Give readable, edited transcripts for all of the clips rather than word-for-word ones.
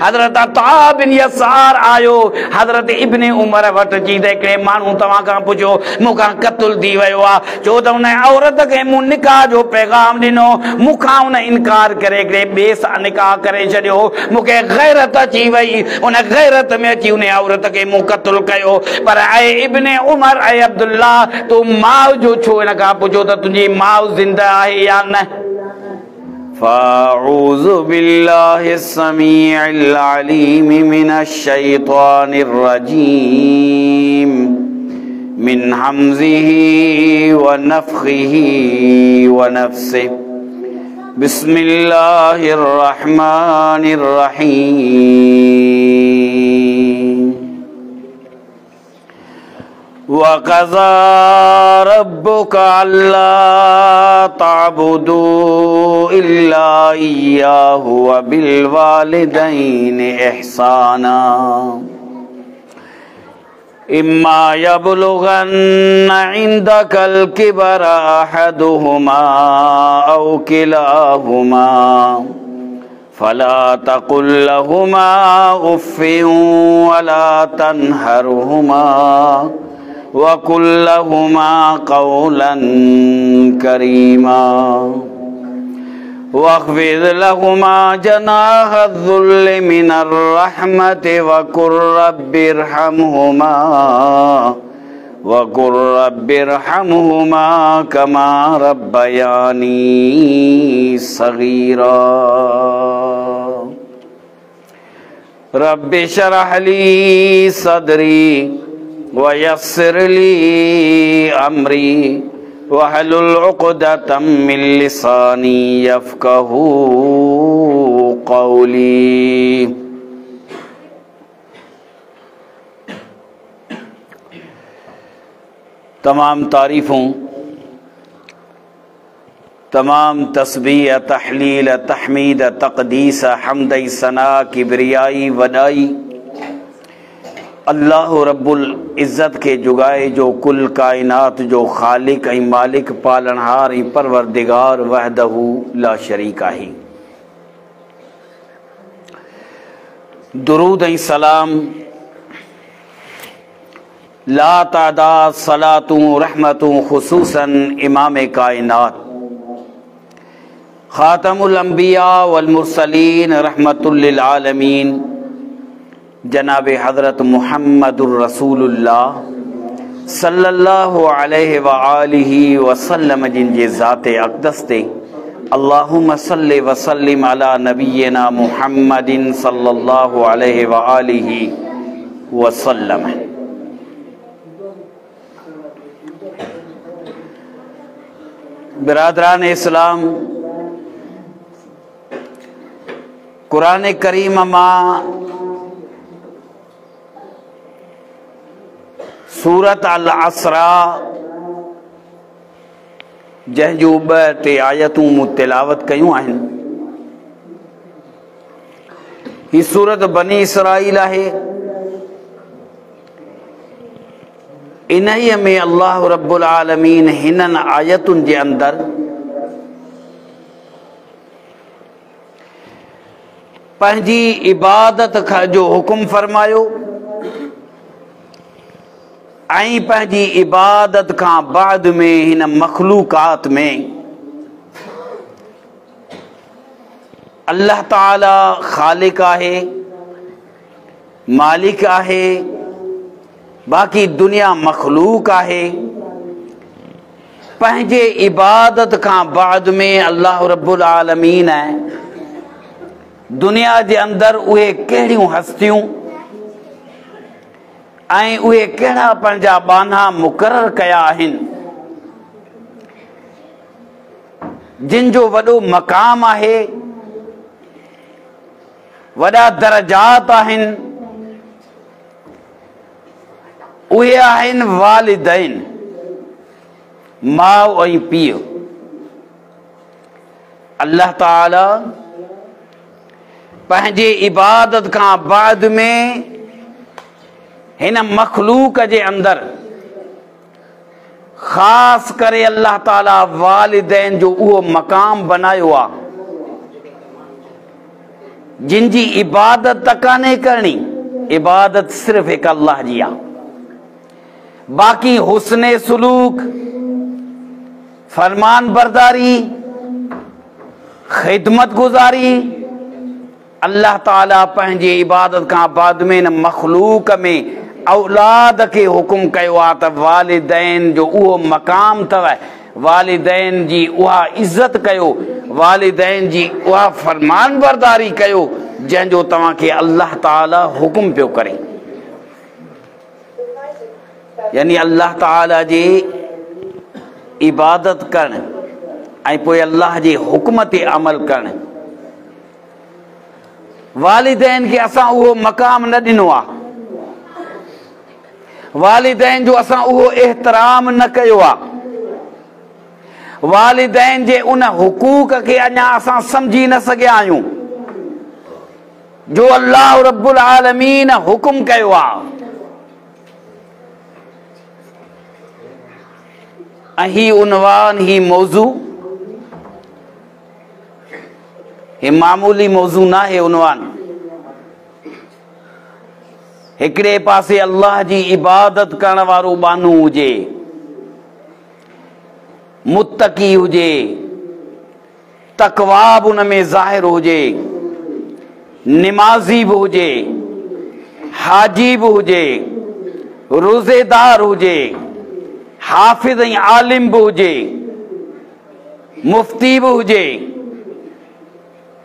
حضرت عطا بن يسار آيو حضرت ابن عمر وٽ چي ته هڪڙي ماڻهو توهان کان پڇيو مون کان قتل ٿي ويو آ ڇو ته ان عورت کي مون نڪاح جو پيغام ڏنو مون کان ان انڪار ڪري هڪڙي ٻئي سان نڪاح ڪري ڇڏيو مون کي غيرت اچي وئي ان غيرت ۾ اچي ان عورت کي مون قتل ڪيو پر اي ابن عمر اي عبدالله تو ماء جو ڇو ان کان پڇيو ته تنهنجي ماء زنده آهي يا نه؟ فاعوذ بالله السميع العليم من الشيطان الرجيم من حمزه ونفخه ونفسه بسم الله الرحمن الرحيم وقضى ربك ألا تعبدوا إلا إياه وبالوالدين إحسانا إما يبلغن عندك الكبر أحدهما أو كلاهما فلا تقل لهما أف ولا تنهرهما وقل لهما قولا كريما واخفض لهما جناح الذل من الرحمة وقل رب ارحمهما وقل رب ارحمهما كما ربياني صغيرا رب اشرح لي صدري ويسر لي أمري واحلل عقدة من لساني يفقه قولي تمام تعريفون تمام تسبيح تحليل تحميد تقديس حمد ثنا ڪبريائي وڏائي الله رب العزت کي جڳائي جو ڪل ڪائنات جو خالق ۽ مالڪ پالڻهار ۽ پروردگار وحده لا شريڪ آهي درود ۽ سلام لا تعداد صلاتون رحمتون خصوصا امام ڪائنات خاتم الانبياء والمرسلين رحمت للعالمين جناب حضرت محمد الرسول الله صلي الله عليه وآله وسلم جن جي ذات اقدس تي اللهم صل وسلم على نبينا محمد صلي الله عليه وآله وسلم برادران اسلام قرآن ڪريم مان سورت الاسراء جنهن جون ٻه ٽي آيتون مون تلاوت ڪيون آهن. هي سورت بني اسرائيل آهي. انهيء ۾ الله رب العالمين هنن آيتن جي اندر پنهنجي عبادت جو حڪم فرمايو ۽ پنهنجي عبادت کان بعد ۾ هن مخلوقات ۾ الله تعالي خالق آهي مالڪ آهي باقي دنيا مخلوق آهي پنهنجي عبادت کان بعد ۾ الله رب العالمين دنيا جي اندر اهي ڪهڙيون هستيون ۽ اهي ڪهڙا پنهنجا ٻانها مقرر ڪيا آهن جن جو وڏو مقام آهي وڏا درجات آهن اهي آهن والدين ماء ۽ پيء الله تعالي پنهنجي عبادت کان بعد ۾ هن مخلوق جي اندر خاص ڪري الله تعالي والدين جو اهو مقام بنايو آهي. जिन जी इबादत त कान्हे करणी, इबादत सिर्फ़ हिकु अल्लाह जी आहे। बाक़ी हुस्न सुलूक, फरमान बरदारी, ख़िदमत गुज़ारी, अल्लाह ताला पंहिंजी इबादत खां बाद में हिन मख़लूक में औलाद खे हुकुम कयो आहे त वालिदैन जो उहो मक़ाम अथव, वालिदैन जी उहा इज़त कयो, वालिदैन जी उहा फरमान बरदारी कयो जंहिंजो तव्हांखे अल्लाह ताला हुकुम पियो करे। यानी अल्लाह ताला जी इबादत करणु ऐं पोइ अल्लाह जे हुकुम ते अमल करणु। वालिदैन खे असां उहो मक़ाम न ॾिनो आहे, वालिदैन जो असां उहो एहतराम न कयो आहे, वालिदैन जे उन हुकूक खे अञा असां सम्झी न सघिया आहियूं जो अल्लाह रब्बुल आलमीन हुकुम कयो आहे। ऐं ही उनवान, ही मौज़ू, ही मामूली मौज़ू न आहे उनवान। हिकिड़े पासे अल्लाह जी इबादत करण वारो बानू हुजे, मुत्तकी हुजे, तकवा बि उन में ज़ाहिर हुजे, निमाज़ी बि हुजे, हाजी बि हुजे, रोज़ेदार हुजे, हाफ़िज़ ऐं आलिम बि हुजे, मुफ्ती बि हुजे,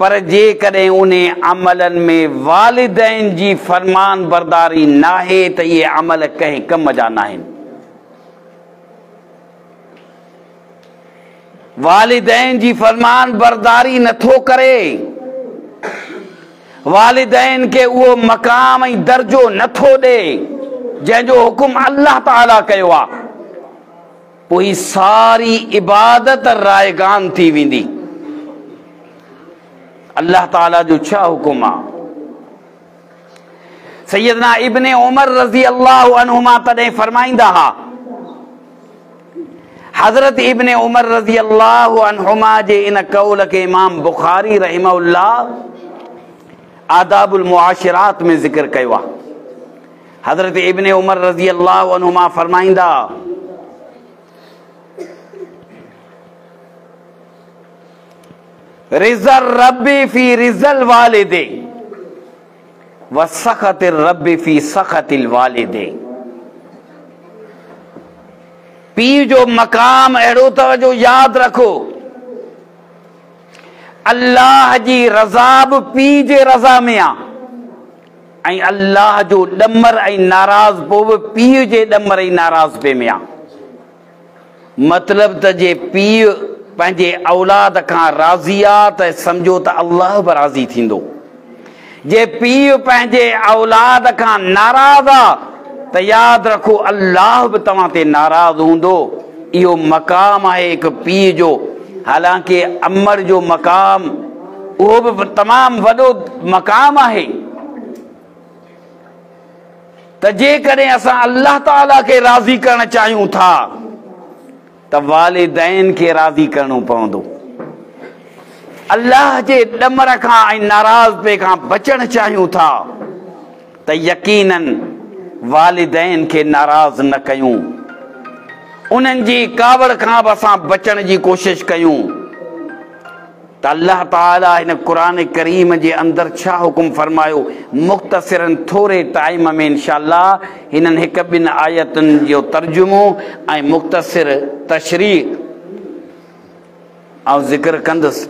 पर जेकॾहिं उन अमलनि में वालिदैन जी फरमान बरदारी नाहे त इहे अमल कंहिं कम जा नाहिनि। वालिदैन जी फरमान बरदारी नथो करे, वालिदैन खे उहो मक़ाम ऐं दर्जो नथो ॾे जंहिंजो हुकुम अल्लाह ताला कयो आहे, पोइ सारी इबादत रायगान थी वेंदी। अल्लाह ताला जो छा हुकुम आहे? सैयदना इब्ने उमर रज़ी अल्लाह अन्हुमा तॾहिं फरमाईंदा हुआ, हज़रत इब्ने उमर रज़ी अल्लाह अन्हुमा जे इन कौल खे इमाम बुखारी रहिमहुल्लाह आदाबुल मुआशरात में ज़िक्र कयो आहे। हज़रत इब्ने उमर रज़ी अल्लाह अन्हुमा फरमाईंदा, रिज़ल रब्बी फी रिज़ल वालिदे व सखत रब्बी फी सखतिल वालिदे। पीउ जो मक़ाम अहिड़ो अथव जो यादि रखो, अल्लाह जी रज़ा बि पीउ जे रज़ा में आहे ऐं अल्लाह जो ॾमर ऐं नाराज़ बि पीउ जे ॾमर ऐं नाराज़पे में आहे। मतिलबु त जे पीउ पंहिंजे औलाद खां राज़ी आहे त सम्झो त अल्लाह बि राज़ी थींदो, जे पीउ पंहिंजे औलाद खां नाराज़ आहे त यादि रखो अल्लाह बि तव्हां ते नाराज़ हूंदो। इहो मक़ाम आहे हिकु पीउ जो, हालांकि अमर जो मक़ाम उहो बि तमामु वॾो मक़ाम आहे। त जेकॾहिं असां अल्लाह ताला खे राज़ी करणु चाहियूं था त वालिदैन खे राज़ी करणो पवंदो। अल्लाह जे ॾमर खां ऐं नाराज़पे खां बचणु चाहियूं था त यकीनन वालिदैन खे नाराज़ न कयूं, उन्हनि जी कावड़ खां बि असां बचण जी कोशिशि कयूं। त अल्लाह ताला हिन क़ुरान करीम जे अंदरि छा हुकुम फरमायो, मुख़्तसिरन थोरे टाइम में इंशाअल्लाह हिननि हिकु ॿिनि आयतुनि जो तर्जुमो ऐं मुख़्तसिर तशरीह ऐं ज़िक्र कंदुसि।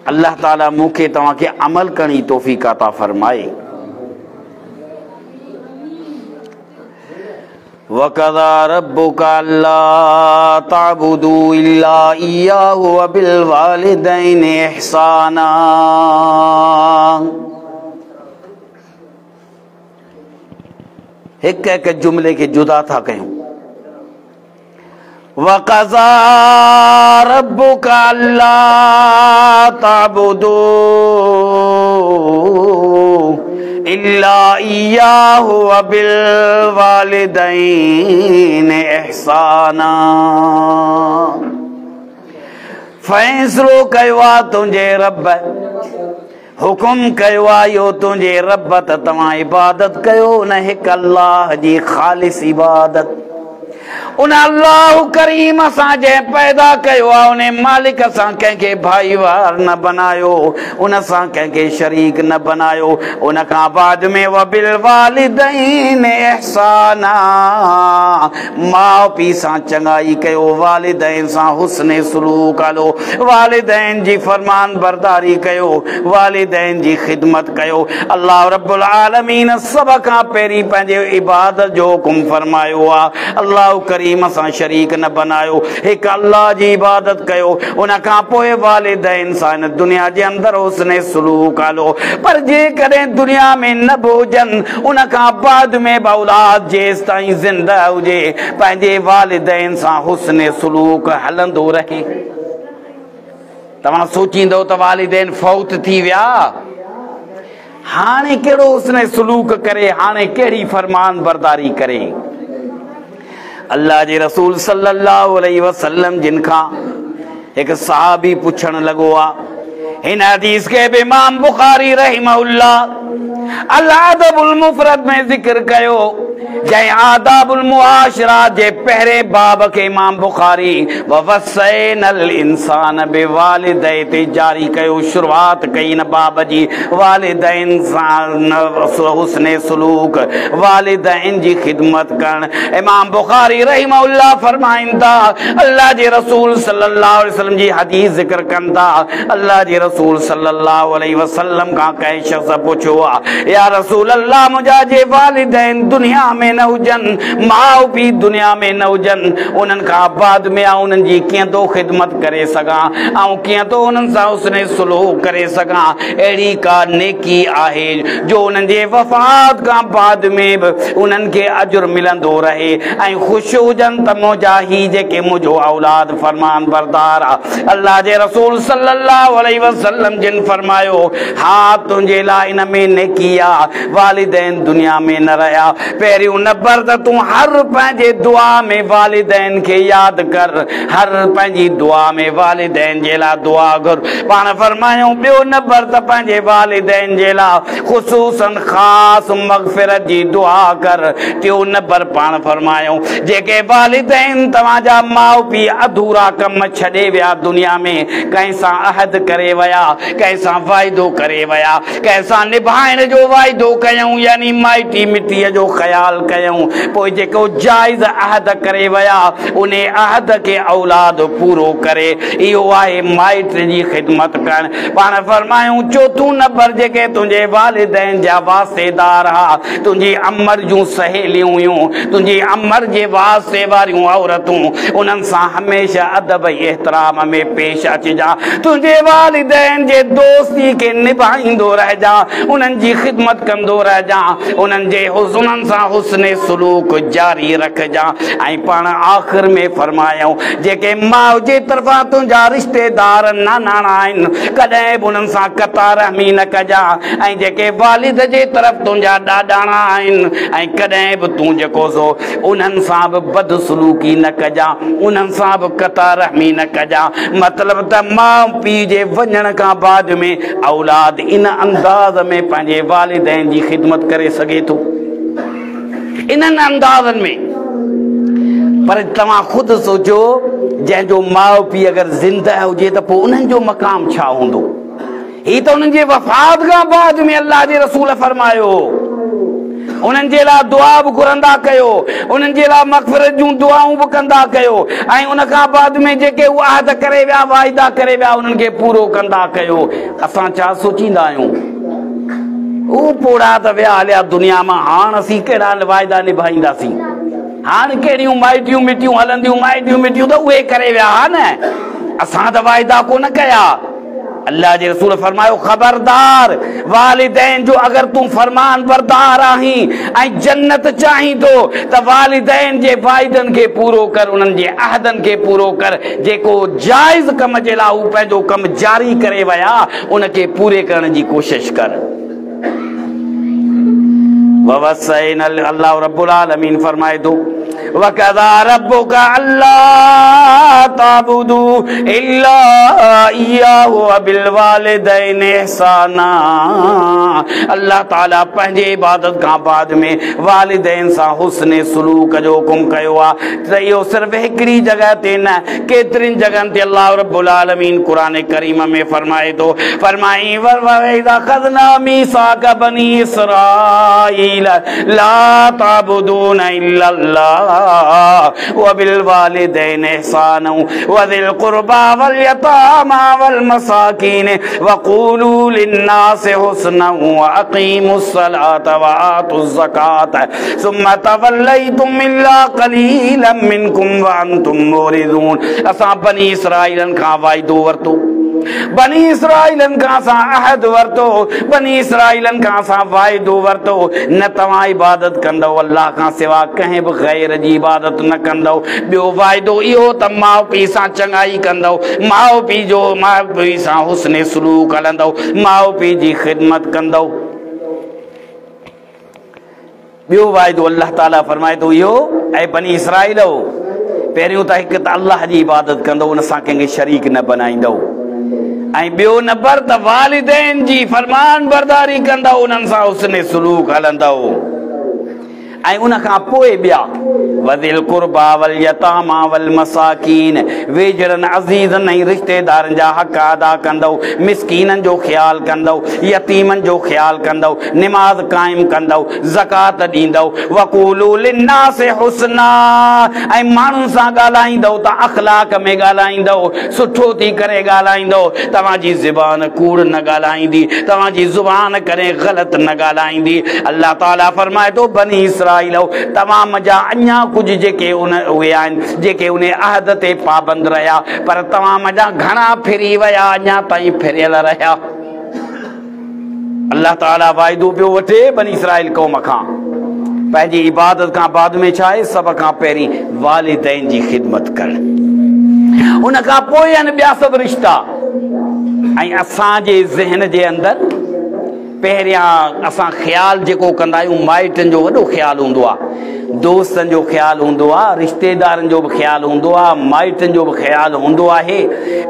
अल्लाह ताला मूंखे तव्हांखे अमल करण जी तौफ़ीक़ अता फरमाए। वक़ज़ा रब्बुक अल्ला तअबुदू इल्ला इय्याहु व बिलवालिदैन इहसाना। हिकु हिकु जुमले खे जुदा था कयूं। वक़ज़ा रब्बुक अल्ला तअबुदू इल्ला इय्याहु व बिलवालिदैन इहसाना। फ़ैसिलो कयो आहे तुंहिंजे रब, हुकुम कयो आहे इहो तुंहिंजे रब त तव्हां इबादत कयो उन हिकु अल्लाह जी ख़ालिस इबादत। उन अल्लाह करीम सां जंहिं पैदा कयो आहे उन मालिक सां कंहिंखे भाईवार न बनायो, उन सां कंहिंखे शरीक न बनायो। उन खां बाद में वबिल वालिदैन एहसाना, माउ पीउ सां चङाई कयो, वालिदैन सां हुस्न सुलूक हलो, वालिदैन जी फरमान बरदारी कयो, वालिदैन जी ख़िदमत कयो। अल्लाह रब्बुल आलमीन सभ खां पहिरीं पंहिंजे इबादत जो हुकुम फरमायो आहे। अल्लाह करीम सां शरीक न बनायो, हिकु अल्लाह जी इबादत कयो। उन खां पोइ वालिदैन सां हिन दुनिया जे अंदरि हुस्न सुलूक हलो। पर जेकॾहिं दुनिया में न बि हुजनि, उन खां बाद में बि औलाद जेसि ताईं ज़िंदा हुजे पंहिंजे वालिदैन सां हुस्न सुलूक हलंदो रहे। तव्हां सोचींदव त वालिदैन फौत थी विया, हाणे कहिड़ो हुस्न सुलूक करे, हाणे कहिड़ी फरमान बरदारी करे। अल्लाह जे रसूल सल्लल्लाहु अलैहि वसल्लम जिन खां हिकु सहाबी पुछण लॻो आहे। हिन हदीस खे बि इमाम बुखारी रहिमहुल्लाह अल अदबुल मुफरद में ज़िक्र कयो, जंहिं आदाबुल मुआशरा जे पहिरें बाब खे इमाम बुखारी ववसैनल इंसान बिवालिदै ते जारी कयो, शुरुआत कई हिन बाब जी वालिदैन सां हुस्न सुलूक, वालिदैन जी ख़िदमत करणु। इमाम बुखारी रहिमहुल्लाह फरमाइनि था, अल्लाह जे रसूल सल्लल्लाहु अलैहि वसल्लम जी हदीस ज़िक्र कनि था, अल्लाह जे रसूल सल्लल्लाहु अलैहि वसल्लम खां कंहिं शख़्स पुछियो आहे, या रसूल अल्लाह मुंहिंजा जे वालिदैन दुनिया में न हुजनि, माउ पीउ दुनिया में न हुजनि, उन्हनि खां बाद में आउं उन्हनि जी कीअं थो ख़िदमत करे सघां, ऐं कीअं थो उन्हनि सां हुस्न सुलूक करे सघां? अहिड़ी का नेकी आहे जो उन्हनि जे वफ़ात खां बाद में बि उन्हनि खे अजुर मिलंदो रहे ऐं ख़ुशि हुजनि त मुंहिंजा ही जेके मुंहिंजो औलाद फरमान बरदार आहे। अल्लाह जे रसूल सल्लल्लाहु अलैहि वसल्लम जिन फरमायो, हा तुंहिंजे लाइ इन में नेकी आहे, वालिदैन दुनिया में न रहिया। पहिरियों नंबर त तूं हर पंहिंजे दुआ में वालिदैन खे यादि कर, हर पंहिंजी दुआ में वालिदैन जे लाइ दुआ घुर। पाण फरमायूं, ॿियो नंबर त पंहिंजे वालिदैन जे लाइ ख़ुसूसन ख़ासि मग़फ़िरत जी दुआ कर। टियों नंबर पाण फरमायूं, जेके वालिदैन तव्हांजा माउ पीउ अधूरा कम छॾे विया दुनिया में, कंहिंसां अहद करे विया, कंहिंसां वाइदो करे विया, कंहिंसां निभाइण जो वाइदो कयूं, यानी माइटी मिटीअ जो ख़्यालु कयूं, पोइ जेको जाइज़ अहद करे विया उन अहद खे औलाद पूरो करे, इहो आहे माइट जी ख़िदमत करणु। पाण फरमायूं, चोथों नंबर जेके तुंहिंजे वालिदैन जा वास्तेदार हा, तुंहिंजी अमर जूं सहेलियूं हुयूं, तुंहिंजी अमर जे वास्ते वारियूं औरतूं, उन्हनि सां हमेशह अदब ऐं एहतराम में पेश अचिजां। तुंहिंजे वालिदैन जे दोस्ती खे निभाईंदो रहिजां, उन्हनि जी ख़िदमत कंदो रहिजां, उन्हनि जे उन्हनि सां हुस्न सुलूक जारी रखिजां। ऐं पाण आख़िर में फरमायूं, जेके माउ जे तरफ़ां तुंहिंजा रिश्तेदार नानाणा आहिनि, कॾहिं बि उन्हनि सां कता रहमी न कजां, ऐं जेके वालिद जे तरफ़ तुंहिंजा ॾाॾाणा आहिनि, ऐं कॾहिं बि तूं जेको सो उन्हनि सां बि बदसलूकी न कजां, उन्हनि सां बि कता रहमी न कजां। मतिलबु त माउ पीउ जे वञण खां बाद में औलाद इन अंदाज़ में पंहिंजे वालिदैन जी ख़िदमत करे सघे थो, इन्हनि अंदाज़नि में। पर तव्हां ख़ुदि सोचो, जंहिंजो माउ पीउ अगरि ज़िंदा हुजे त पोइ उन्हनि जो मक़ाम छा हूंदो? हीअ त उन्हनि जे वफ़ात खां बाद में अल्लाह जे रसूल फरमायो, उन्हनि जे लाइ दुआ बि घुरंदा कयो, उन्हनि जे लाइ मग़फ़िरत जूं दुआऊं बि कंदा कयो, ऐं उन खां बाद में जेके उहे अहद करे विया, वाइदा करे विया, उन्हनि खे पूरो कंदा कयो। असां छा सोचींदा आहियूं? उहो पोड़ा त विया हलिया दुनिया मां, हाणे असीं कहिड़ा वाइदा निभाईंदासीं? हाणे कहिड़ियूं माइटियूं मिटियूं हलंदियूं? माइटियूं मिटियूं त उहे करे विया हा न, असां त वाइदा कोन कया। अल्लाह जे रसूल फरमायो, ख़बरदार वालिदैन जो अगरि तूं फरमान बरदार आहीं ऐं जन्नत चाहीं थो त वालिदैन जे वाइदनि खे पूरो कर, उन्हनि जे अहदनि खे पूरो कर। जेको जाइज़ कम जे लाइ हू पंहिंजो कमु जारी करे विया, उनखे पूरे करण जी कोशिशि कर। ववसैन अल्लाह रब्बुल आलमीन फरमाए थो, وقضي ربک الا تعبدوا الا اياه وبالوالدين احسانا. الله تعالي پنهنجي عبادت کان بعد ۾ والدين سان حسن سلوڪ جو حڪم ڪيو آهي ته اهو صرف هڪڙي جڳهه تي نه، ڪيترين جڳهن تي الله رب العالمين قرآن ڪريم ۾ فرمائي ٿو، فرمائي واذ اخذنا ميثاق بني اسرائيل لا تعبدون الا الله وبالوالدين احسانا وذي القربى واليتامى والمساكين وقولوا للناس حسنا واقيموا الصلاة وآتوا الزكاة ثم توليتم الا قليلا منڪم وانتم معرضون. اسان بني اسرائيلن کان واعدو ورتو، بني اسرائيلن کان اسان عهد ورتو، بني اسرائيلن کان اسان واعدو ورتو، نه توهان عبادت ڪندؤ الله کان سوا ڪنهن به غير جي عبادت نه ڪندؤ. ٻيو واعدو اهو ته ماء پيء سان چڱائي ڪندؤ، ماء پيء جو ماء پيء سان حسن سلوڪ هلندؤ، ماء پيء جي خدمت ڪندؤ. ٻيو واعدو الله تعاليٰ فرمائي ٿو اهو، اي بني اسرائيلو، پهريون ته هڪ ته الله جي عبادت ڪندؤ، ان سان ڪنهن کي شريڪ نه بنائيندؤ، ۽ ٻيو نمبر ته والدين جي فرمان برداري ڪندؤ، انهن سان حسن سلوڪ هلندؤ، ۽ ان کان پوء ٻيا وذي القربيٰ واليتاميٰ والمساڪين، ويجهڙن عزيزن ۽ رشتيدارن جا حق ادا ڪندؤ، مسڪينن جو خيال ڪندؤ، يتيمن جو خيال ڪندؤ، نماز قائم ڪندؤ، زڪوات ڏيندؤ، وقولوا للناس حسنا، ۽ ماڻهن سان ڳالهائيندؤ ته اخلاق ۾ ڳالهائيندؤ، سٺو ٿي ڪري ڳالهائيندؤ، توهان جي زبان ڪوڙ نه ڳالهائيندي، توهان جي زبان ڪڏهن غلط نه ڳالهائيندي. الله تعاليٰ فرمائي ٿو، بني اسرائيلؤ، توهان منجهان اڃا ڪجهه جيڪي ان اهي آهن جيڪي ان عهد تي پابند رهيا، پر توهان منجهان گهڻا ڦري ويا، اڃا تائين ڦريل رهيا. الله تعاليٰ واعدو پيو وٺي بني اسرائيل قوم کان، پنهنجي عبادت کان بعد ۾ ڇا آهي؟ سڀ کان پهرين والدين جي خدمت ڪرڻ، ان کان پوء آهن ٻيا سڀ رشتا. ۽ اسان جي ذهن جي اندر پهريان اسان خيال جيڪو ڪندا آهيون، مائٽن جو وڏو خيال هوندو آهي، دوستن جو خيال هوندو آهي، رشتيدارن جو به خيال هوندو آهي، مائٽن جو به خيال هوندو آهي،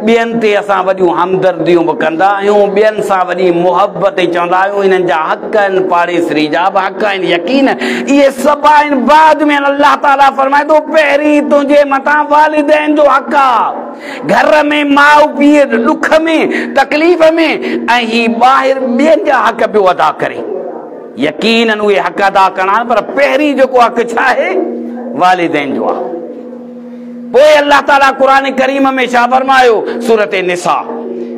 ٻين تي اسان وڏيون همدرديون به ڪندا آهيون، ٻين سان وڏي محبت ۽ چوندا آهيون انهن جا حق آهن، پاڙيسري جا به حق آهن، يقين اهي سڀ آهن. بعد ۾ الله تعاليٰ فرمائي ٿو پهرين تنهنجي مٿان والدين جو حق آهي. گهر ۾ ماء پيء ڏک ۾ تڪليف ۾ ۽ هي ٻاهر ٻين جا حق پيو ادا ڪري. يقينن اهي حق ادا ڪرڻا آهن، پر پهرين جيڪو حق ڇا آهي؟ والدين جو آهي. پوء الله تعاليٰ قرآن ڪريم ۾ ڇا فرمايو؟ سورة نساء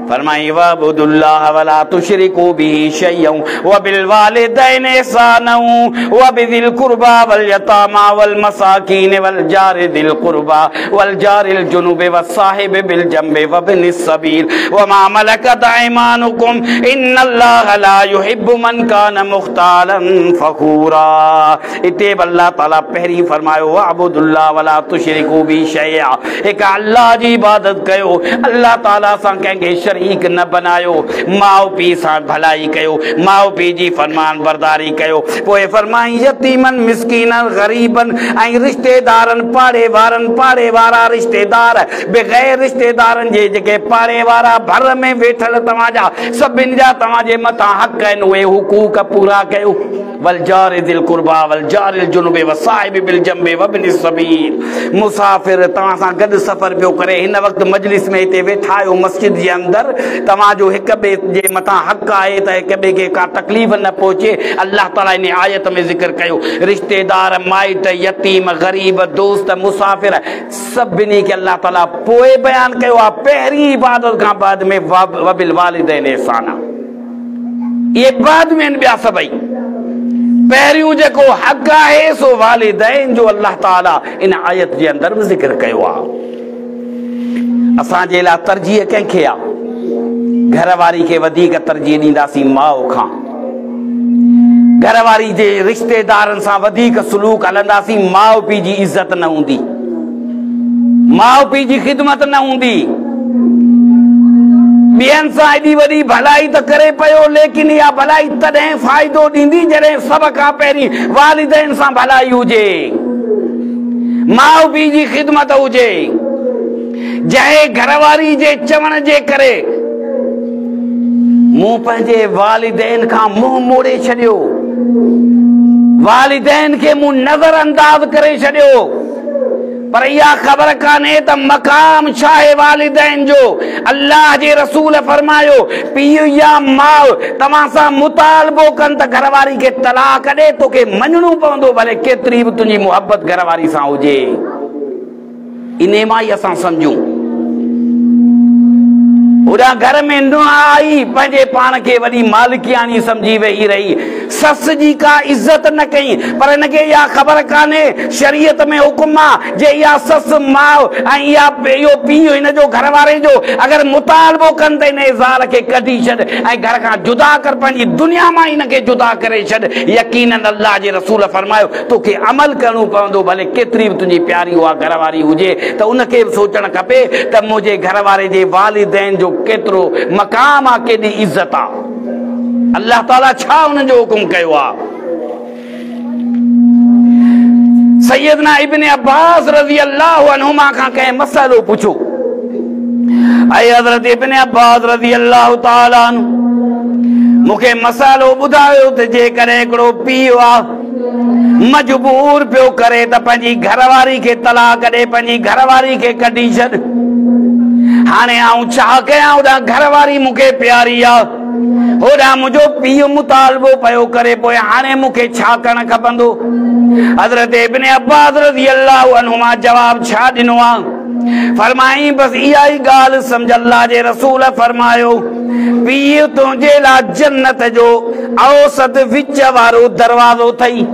فرمائي واعبدوا الله ولا تشركوا به شيئا وبالوالدين احسانا وبذي القربى واليتامى والمساكين والجار ذي القربى والجار الجنب والصاحب بالجنب وابن السبيل وما ملكت ايمانكم ان الله لا يحب من كان مختالا فخورا. اتي به الله تعاليٰ پهرين فرمايو واعبدوا الله ولا تشرڪوا به شيئا، هڪ الله جي عبادت ڪيو، الله تعاليٰ سان ڪنهن کي شريڪ نه بنايو، ماء پيء سان ڀلائي ڪيو، ماء پيء جي فرمان برداري ڪيو. پوء فرمائين يتيمن، مسڪينن، غريبن ۽ رشتيدارن، پاڙي وارن، پاڙي وارا رشتيدار، بغير رشتيدارن جي جيڪي پاڙي وارا ڀر ۾ ويٺل توهان جا، سڀن جا توهان جي مٿان حق آهن، اهي حقوق پورا ڪيو. والجار ذي القربيٰ والجار الجنب والصاحب بالجنب وابن السبيل. مسافر توهان سان گڏ سفر پيو ڪري، هن وقت مجلس ۾ هتي ويٺا آهيو مسجد جي اندر، توهان جو هڪ ٻئي جي مٿان حق آهي ته هڪ ٻئي کي ڪا تڪليف نه پهچي. الله تعاليٰ ان آيت ۾ ذڪر ڪيو رشتيدار، مائٽ، يتيم، غريب، دوست، مسافر، سڀني کي الله تعاليٰ پوء بيان ڪيو آهي، پهرين عبادت کان بعد ۾ وبالوالدين احسانا. اهي بعد ۾ آهن ٻيا سڀئي. پهريون جيڪو حق آهي سو والدين جو الله تعاليٰ ان آيت جي اندر به ذڪر ڪيو آهي. اسان جي لاء ترجيح ڪنهن کي آهي؟ گهر واري کي وڌيڪ ترجيح ڏينداسين ماء کان، گهر واري جي رشتيدارن سان وڌيڪ سلوڪ هلنداسين، ماء پيء جي عزت نه هوندي، ماء پيء جي خدمت نه هوندي، ٻين سان ايڏي وڏي ڀلائي ته ڪري پيو، ليڪن اها ڀلائي تڏهن فائدو ڏيندي جڏهن سڀ کان پهرين والدين سان ڀلائي هجي. ماء پيء جي خدمت هجي، جنهن گهر واري جي چوڻ جي ڪري مون پنهنجي والدين کان منهن موڙي ڇڏيو، والدين کي مون نظر انداز ڪري ڇڏيو، پر اها خبر ڪانهي ته مقام ڇا آهي والدين جو. الله جي رسول فرمايو، پيء يا ماء توهان سان مطالبو ڪن ته گهر واري کي طلاق ڏي، توکي مڃڻو پوندو ڀلي ڪيتري به تنهنجي محبت گهر واري سان هجي. انهي مان ئي اسان سمجهون. هوڏانهن گهر ۾ نونهن آئي، پنهنجي پاڻ کي وڏي مالڪياڻي سمجهي ويهي رهي. سس جي ڪا عزت نه ڪئي، پر هن کي اها خبر ڪانهي، شريعت ۾ حڪم آ، جي اها سس ماء ۽ اها اهو پيء هن جو گهر واري جو اگر مطالبو ڪن ته انهيء زال کي ڪڍي ڇڏ ۽ گهر کان جدا ڪر، پنهنجي دنيا مان هن کي جدا ڪري ڇڏ. يقيناً الله جي رسول فرمايو، توکي عمل ڪرڻو پوندو، ڀلي ڪيتري به تنهنجي پياري اها گهر واري هجي ته ان کي به سوچڻ کپي ته منهنجي گهر واري جي والدين جو ڪيترو مقام آ، ڪيڏي عزت آ، الله تعاليٰ ڇا انهن جو حڪم ڪيو آ. سيدنا ابن عباس رضي الله عنهما کان ڪنهن مسئلو پڇيو، اي حضرت ابن عباس رضي الله تعاليٰ عنه مون کي مسئلو ٻڌايو ته جيڪڏهن هڪڙو پيء آ مجبور پيو ڪري ته پنهنجي گهر واري کي طلاق ڏي، پنهنجي گهر واري کي ڪڍي ڇڏ، هاڻي آئون ڇا ڪيان، هوڏانهن گهر واري مون کي پياري آ، هوڏانهن منهنجو پيء مطالبو پيو ڪري، پوء هاڻي مون کي ڇا ڪرڻ کپندو؟ حضرت ابن عباس رضي الله عنهما جواب ڇا ڏنو آ؟ فرمائين بس اها ئي ڳالهه سمجهه، الله جي رسول فرمايو، پيء تنهنجي لاء جنت جو اوسط وچ وارو دروازو اٿئي،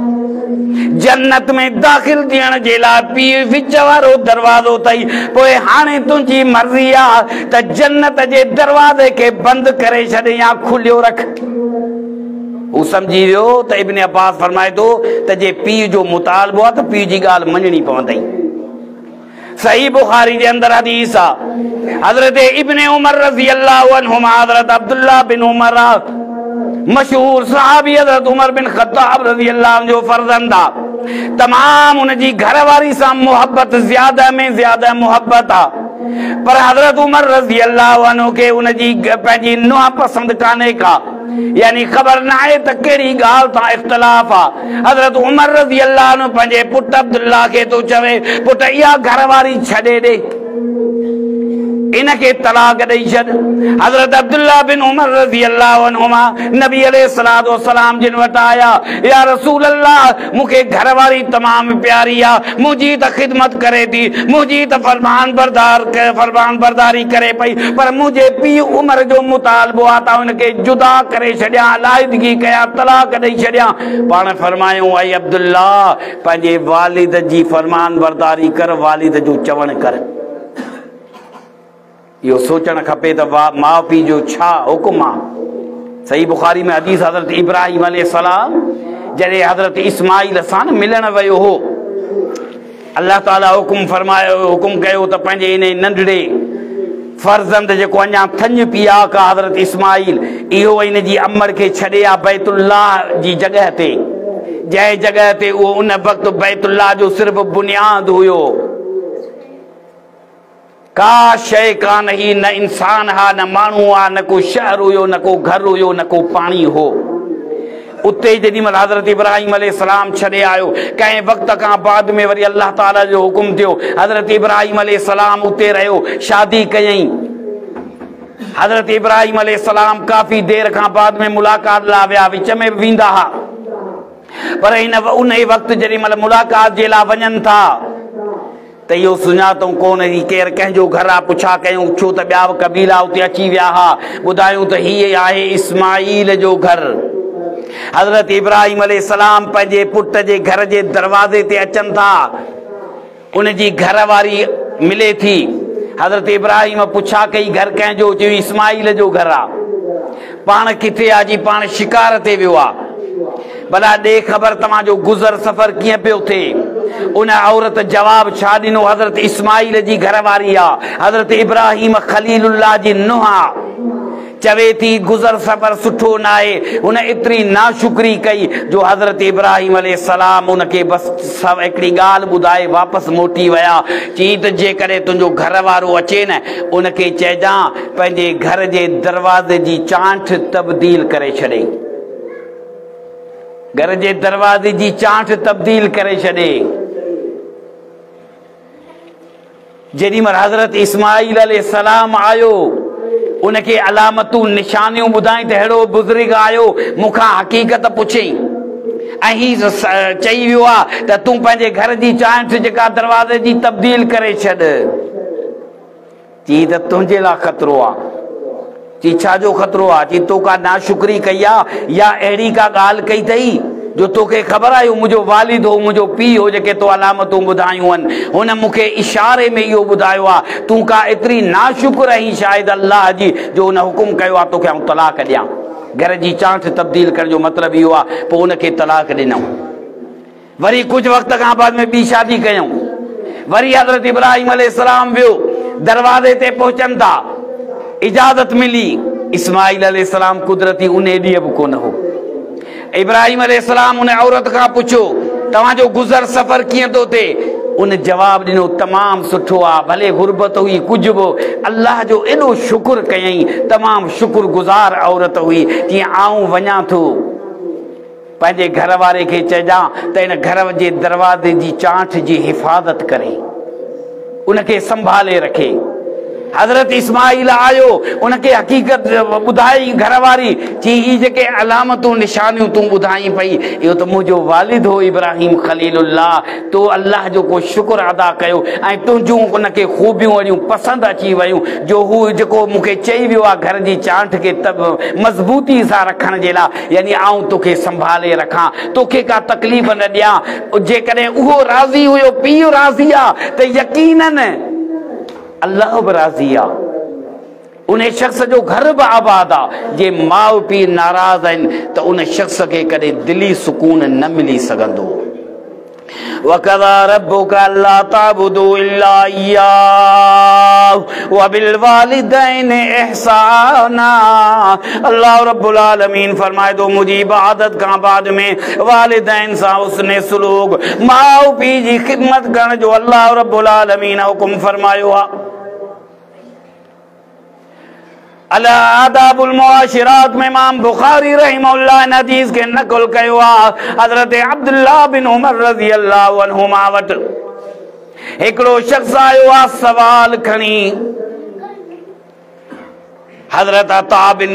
جنت ۾ داخل ٿيڻ جي لاء پيء وچ وارو دروازو اٿئي، پوء هاڻي تنهنجي مرضي آ ته جنت جي دروازي کي بند ڪري ڇڏ يا کليو رک. هو سمجهي ويو ته ابن عباس فرمائي ٿو ته جي پيء جو مطالبو آ ته پيء جي ڳالهه مڃڻي پوندئي. صحيح بخاري جي اندر حديث آ، حضرت ابن عمر رضي الله عنهما حضرت عبدالله بن عمر آ، مشهور صحابي حضرت عمر بن خطاب رضي الله عنه جو فرزند آ، تمام ان جي گهر واري سان محبت زياده ۾ زياده محبت آ، پر حضرت عمر رضي الله عنه کي ان جي پنهنجي نونهن پسند ڪانهي ڪا، يعني خبر ناهي ته ڪهڙي ڳالهه تان اختلاف آ. حضرت عمر رضي الله عنه پنهنجي پٽ عبدالله کي ٿو چوي، پٽ اها گهر واري ڇڏي ڏي، ان کي طلاق ڏئي ڇڏ. حضرت عبدالله بن عمر رضي الله عنهما نبي عليه الصلوة والسلام جن وٽ آيا، يا رسول الله مون کي گهر واري تمام پياري آ، منهنجي ته خدمت ڪري ٿي، منهنجي ته فرمان برداري ڪري پئي، پر منهنجي پيء عمر جو مطالبو آ ته آئون هن کي جدا ڪري ڇڏيان، علحدگي ڪيان، طلاق ڏئي ڇڏيان. پاڻ فرمايائون، اي عبدالله! پنهنجي والد جي فرمان برداري ڪر، والد جو چوڻ ڪر. اهو سوچڻ کپي ته ماء پيء جو ڇا حڪم آ. صحيح بخاري ۾ حديث حضرت ابراهيم عليه السلام جڏهن حضرت اسماعيل سان ملڻ ويو هو، الله تعالي حڪم فرمايو، حڪم ڪيو ته پنهنجي انهي ننڍڙي فرزند جيڪو اڃا ٿڃ پياڪ آ حضرت اسماعيل، اهو ان جي امڙ کي ڇڏي آ بيت الله جي جڳهه تي، جنهن جڳهه تي اهو ان وقت بيت الله جو صرف بنياد هيو. ڪا شيء ڪانه هئي، نه انسان ها، نه ماڻهو ها، نه ڪو شهر هيو، نه ڪو گهر هيو، نه ڪو پاڻي هو. اتي ئي جيڏي مهل حضرت ابراهيم عليه السلام ڇڏي آيو، ڪنهن وقت کان بعد ۾ وري الله تعاليٰ جو حڪم ٿيو، حضرت ابراهيم عليه السلام اتي رهيو، شادي ڪيائين. حضرت ابراهيم عليه السلام ڪافي دير کان بعد ۾ ملاقات لاء ويا، وچ ۾ به ويندا ها، پر انهي وقت جيڏي مهل ملاقات جي لاء وڃن ٿا، ته اهو سڃاتئون ڪونه هي ڪير ڪنهن جو گهر آ، پڇا ڪيائون، ڇو ته ٻيا به قبيلا اتي اچي ويا ها، ٻڌايائون ته هي آهي اسماعيل جو گهر. حضرت ابراهيم عليه السلام پنهنجي پٽ جي گهر جي دروازي تي اچن ٿا، ان جي گهر واري ملي ٿي. حضرت ابراهيم پڇا ڪئي گهر ڪنهن جو؟ چيائون اسماعيل جو گهر آ. پاڻ ڪٿي آ؟ جي پاڻ شڪار تي ويو آ. ڀلا ڏي خبر توهان جو گذر سفر ڪيئن پيو ٿئي؟ ان عورت جواب ڇا ڏنو؟ حضرت اسماعيل جي گهر واري آ، حضرت ابراهيم خليل الله جي نونهن آ. چوي ٿي گذر سفر سٺو ناهي. هن ايتري ناشڪري ڪئي جو حضرت ابراهيم عليه السلام ان کي بس هڪڙي ڳالهه ٻڌائي واپس موٽي ويا. چي ته جيڪڏهن تنهنجو گهر وارو اچي نه ان کي چئجان پنهنجي گهر جي دروازي جي چانٺ تبديل ڪري ڇڏي. گهر جي دروازي جي چانٺ تبديل ڪري ڇڏي. جيڏي مهل حضرت اسماعيل عليه السلام آيو ان کي علامتون نشانيون ٻڌائين ته ههڙو بزرگ آيو مون کان حقيقت پڇيائين ۽ هي چئي ويو آ ته تون پنهنجي گهر جي چانٺ جيڪا دروازي جي تبديل ڪري ڇڏ. چي ته تنهنجي لاء خطرو آ. چي ڇا جو خطرو آ؟ چي تو ڪا ناشڪري ڪئي آ يا اهڙي ڪا ڳالهه ڪئي اٿئي جو توکي خبر آ اهو منهنجو والد هو منهنجو پيء هو جيڪي تو علامتون ٻڌايون هن هن مون کي اشاري ۾ اهو ٻڌايو آ تون ڪا ايتري ناشڪر آهين شايد الله جي جو هن حڪم ڪيو آ توکي آئون طلاق ڏيان. گهر جي چانٺ تبديل ڪرڻ جو مطلب اهو آ پوء ان کي طلاق ڏنائون. وري ڪجهه وقت کان بعد ۾ ٻي شادي ڪيائون. وري حضرت ابراهيم عليه السلام ويو، دروازي تي پهچن ٿا، اجازت ملي، اسماعيل عليه السلام قدرتي انهي ڏينهن به ڪونه هو. ابراهيم عليه السلام ان عورت کان پڇيو، توهان جو گذر سفر ڪيئن ٿو ٿئي؟ ان جواب ڏنو، تمام سٺو آ، ڀلي غربت هئي ڪجهه به، الله جو ايڏو شڪر ڪيائين، تمام شڪر گذار عورت هئي، چيائين آئون وڃان ٿو. پنهنجي گهر واري کي چئجان ته ان گهر جي دروازي جي چانٺ جي حفاظت ڪري، ان کي سنڀالي رکي. حضرت اسماعيل آيو، ان کي حقيقت ٻڌائي گهر واري، چي هي جيڪي علامتون نشانيون تون ٻڌائين پئي، اهو ته منهنجو والد هو ابراهيم خليل الله، تو الله جو ڪو شڪر ادا ڪيو ۽ تنهنجون ان کي خوبيون اهڙيون پسند اچي ويون جو هو جيڪو مون کي چئي ويو آهي گهر جي چانٺ کي مضبوطي سان رکڻ جي لاء، يعني آئون توکي سنڀالي رکان، توکي ڪا تڪليف نه ڏيان. جيڪڏهن اهو راضي هيو، پيء راضي آ ته يقيناً الله به راضي آ. انهي شخص جو گهر به آباد آ. جي ماء پيء ناراض آهن ته ان شخص کي ڪڏهن دلي سڪون نه ملي سگهندو. وقضى ربك الا تعبدوا الا اياه وبالوالدين احسانا الله رب العالمين فرمائي ٿو منهنجي عبادت کان بعد ۾ والدين سان حسن سلوڪ ماء پيء جي خدمت ڪرڻ جو الله رب العالمين حڪم فرمايو آهي. الآداب المعاشرات ۾ امام بخاري رحمه الله ان حديث کي نقل ڪيو آ حضرت عبدالله بن عمر رضي الله عنهما وٽ هڪڙو شخص آيو آ سوال کڻي حضرت عطا بن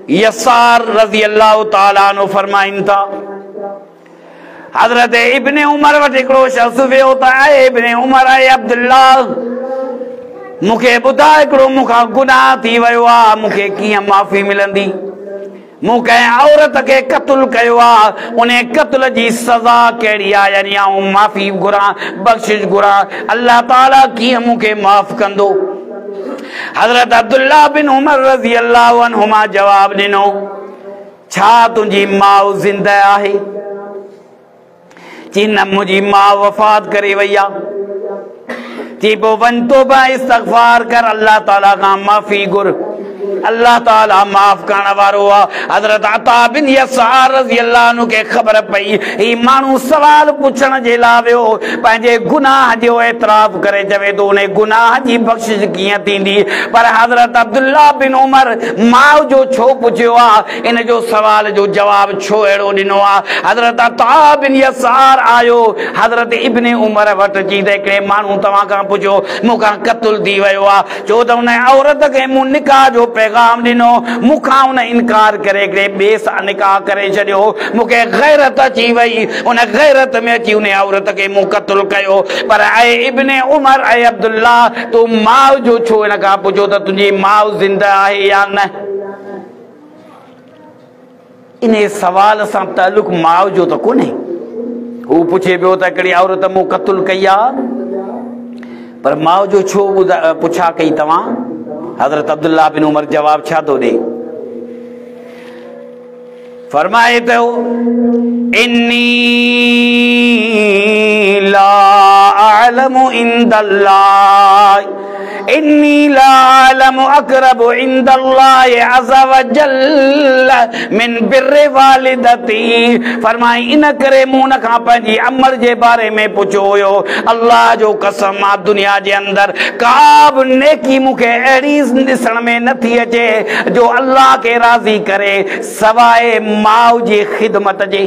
يسار رضي الله تعالٰي عنه فرمائن ٿا حضرت ابن عمر وٽ هڪڙو شخص ويو ته اي ابن عمر اي عبدالله مون کي ٻڌاء هڪڙو مون کان گناهه ٿي ويو آ مون کي ڪيئن معافي ملندي مون ڪنهن عورت کي قتل ڪيو آ ان قتل جي سزا ڪهڙي آ يعني آئون معافي گهران بخشش گهران الله تعالي ڪيئن مون کي معاف ڪندو حضرت عبدالله بن عمر رضي الله عنهما جواب ڏنو ڇا تنهنجي ماء زنده آهي؟ چي نه منهنجي ماء وفات ڪري وئي آ. چي پوء وڃ توبه استغفار ڪر الله تعالي کان معافي گهر الله تعالي معاف ڪرڻ وارو آ. حضرت عطا بن يسار رضي الله عنه کي خبر پئي هي ماڻهو سوال پڇڻ جي لاء ويو پنهنجي گناهه جو اعتراف ڪري چوي ٿو انهي گناهه جي بخشش ڪيئن ٿيندي پر حضرت عبدالله بن عمر ماء جو ڇو پڇيو آ؟ ان جو سوال جو جواب ڇو اهڙو ڏنو آ؟ حضرت عطا بن يسار آيو حضرت ابن عمر وٽ چي ته هڪڙي ماڻهو توهان کان پڇيو مون کان قتل ٿي ويو آ ڇو ته ان عورت کي مون نڪاح جو پيغام ڏنو مون کان ان انڪار ڪري هڪڙي ٻئي سان نڪاح ڪري ڇڏيو مون کي غيرت اچي وئي ان غيرت ۾ اچي ان عورت کي مون قتل ڪيو پر اي ابن عمر اي عبدالله تو ماء جو ڇو ان کان پڇيو ته تنهنجي ماء زنده آهي يا نه؟ انهي سوال سان تعلق ماء جو ته ڪونهي. هو پڇي پيو ته هڪڙي عورت مون قتل ڪئي آ پر ماء جو ڇو پڇا ڪئي توهان؟ حضرت عبدالله بن عمر جواب ڇا ٿو ڏئي؟ فرمائي ٿو اني لا اعلم عند الله إني لا أعلم أقرب عند الله عز وجل من بر والدتي. فرمائي ان ڪري مون ان کان پنهنجي امڙ جي باري ۾ پڇيو هيو. الله جو قسم آ دنيا جي اندر ڪا به نيڪي مون کي اهڙي ڏسڻ ۾ نٿي اچي جو الله کي راضي ڪري سواءِ ماءُ جي خدمت جي.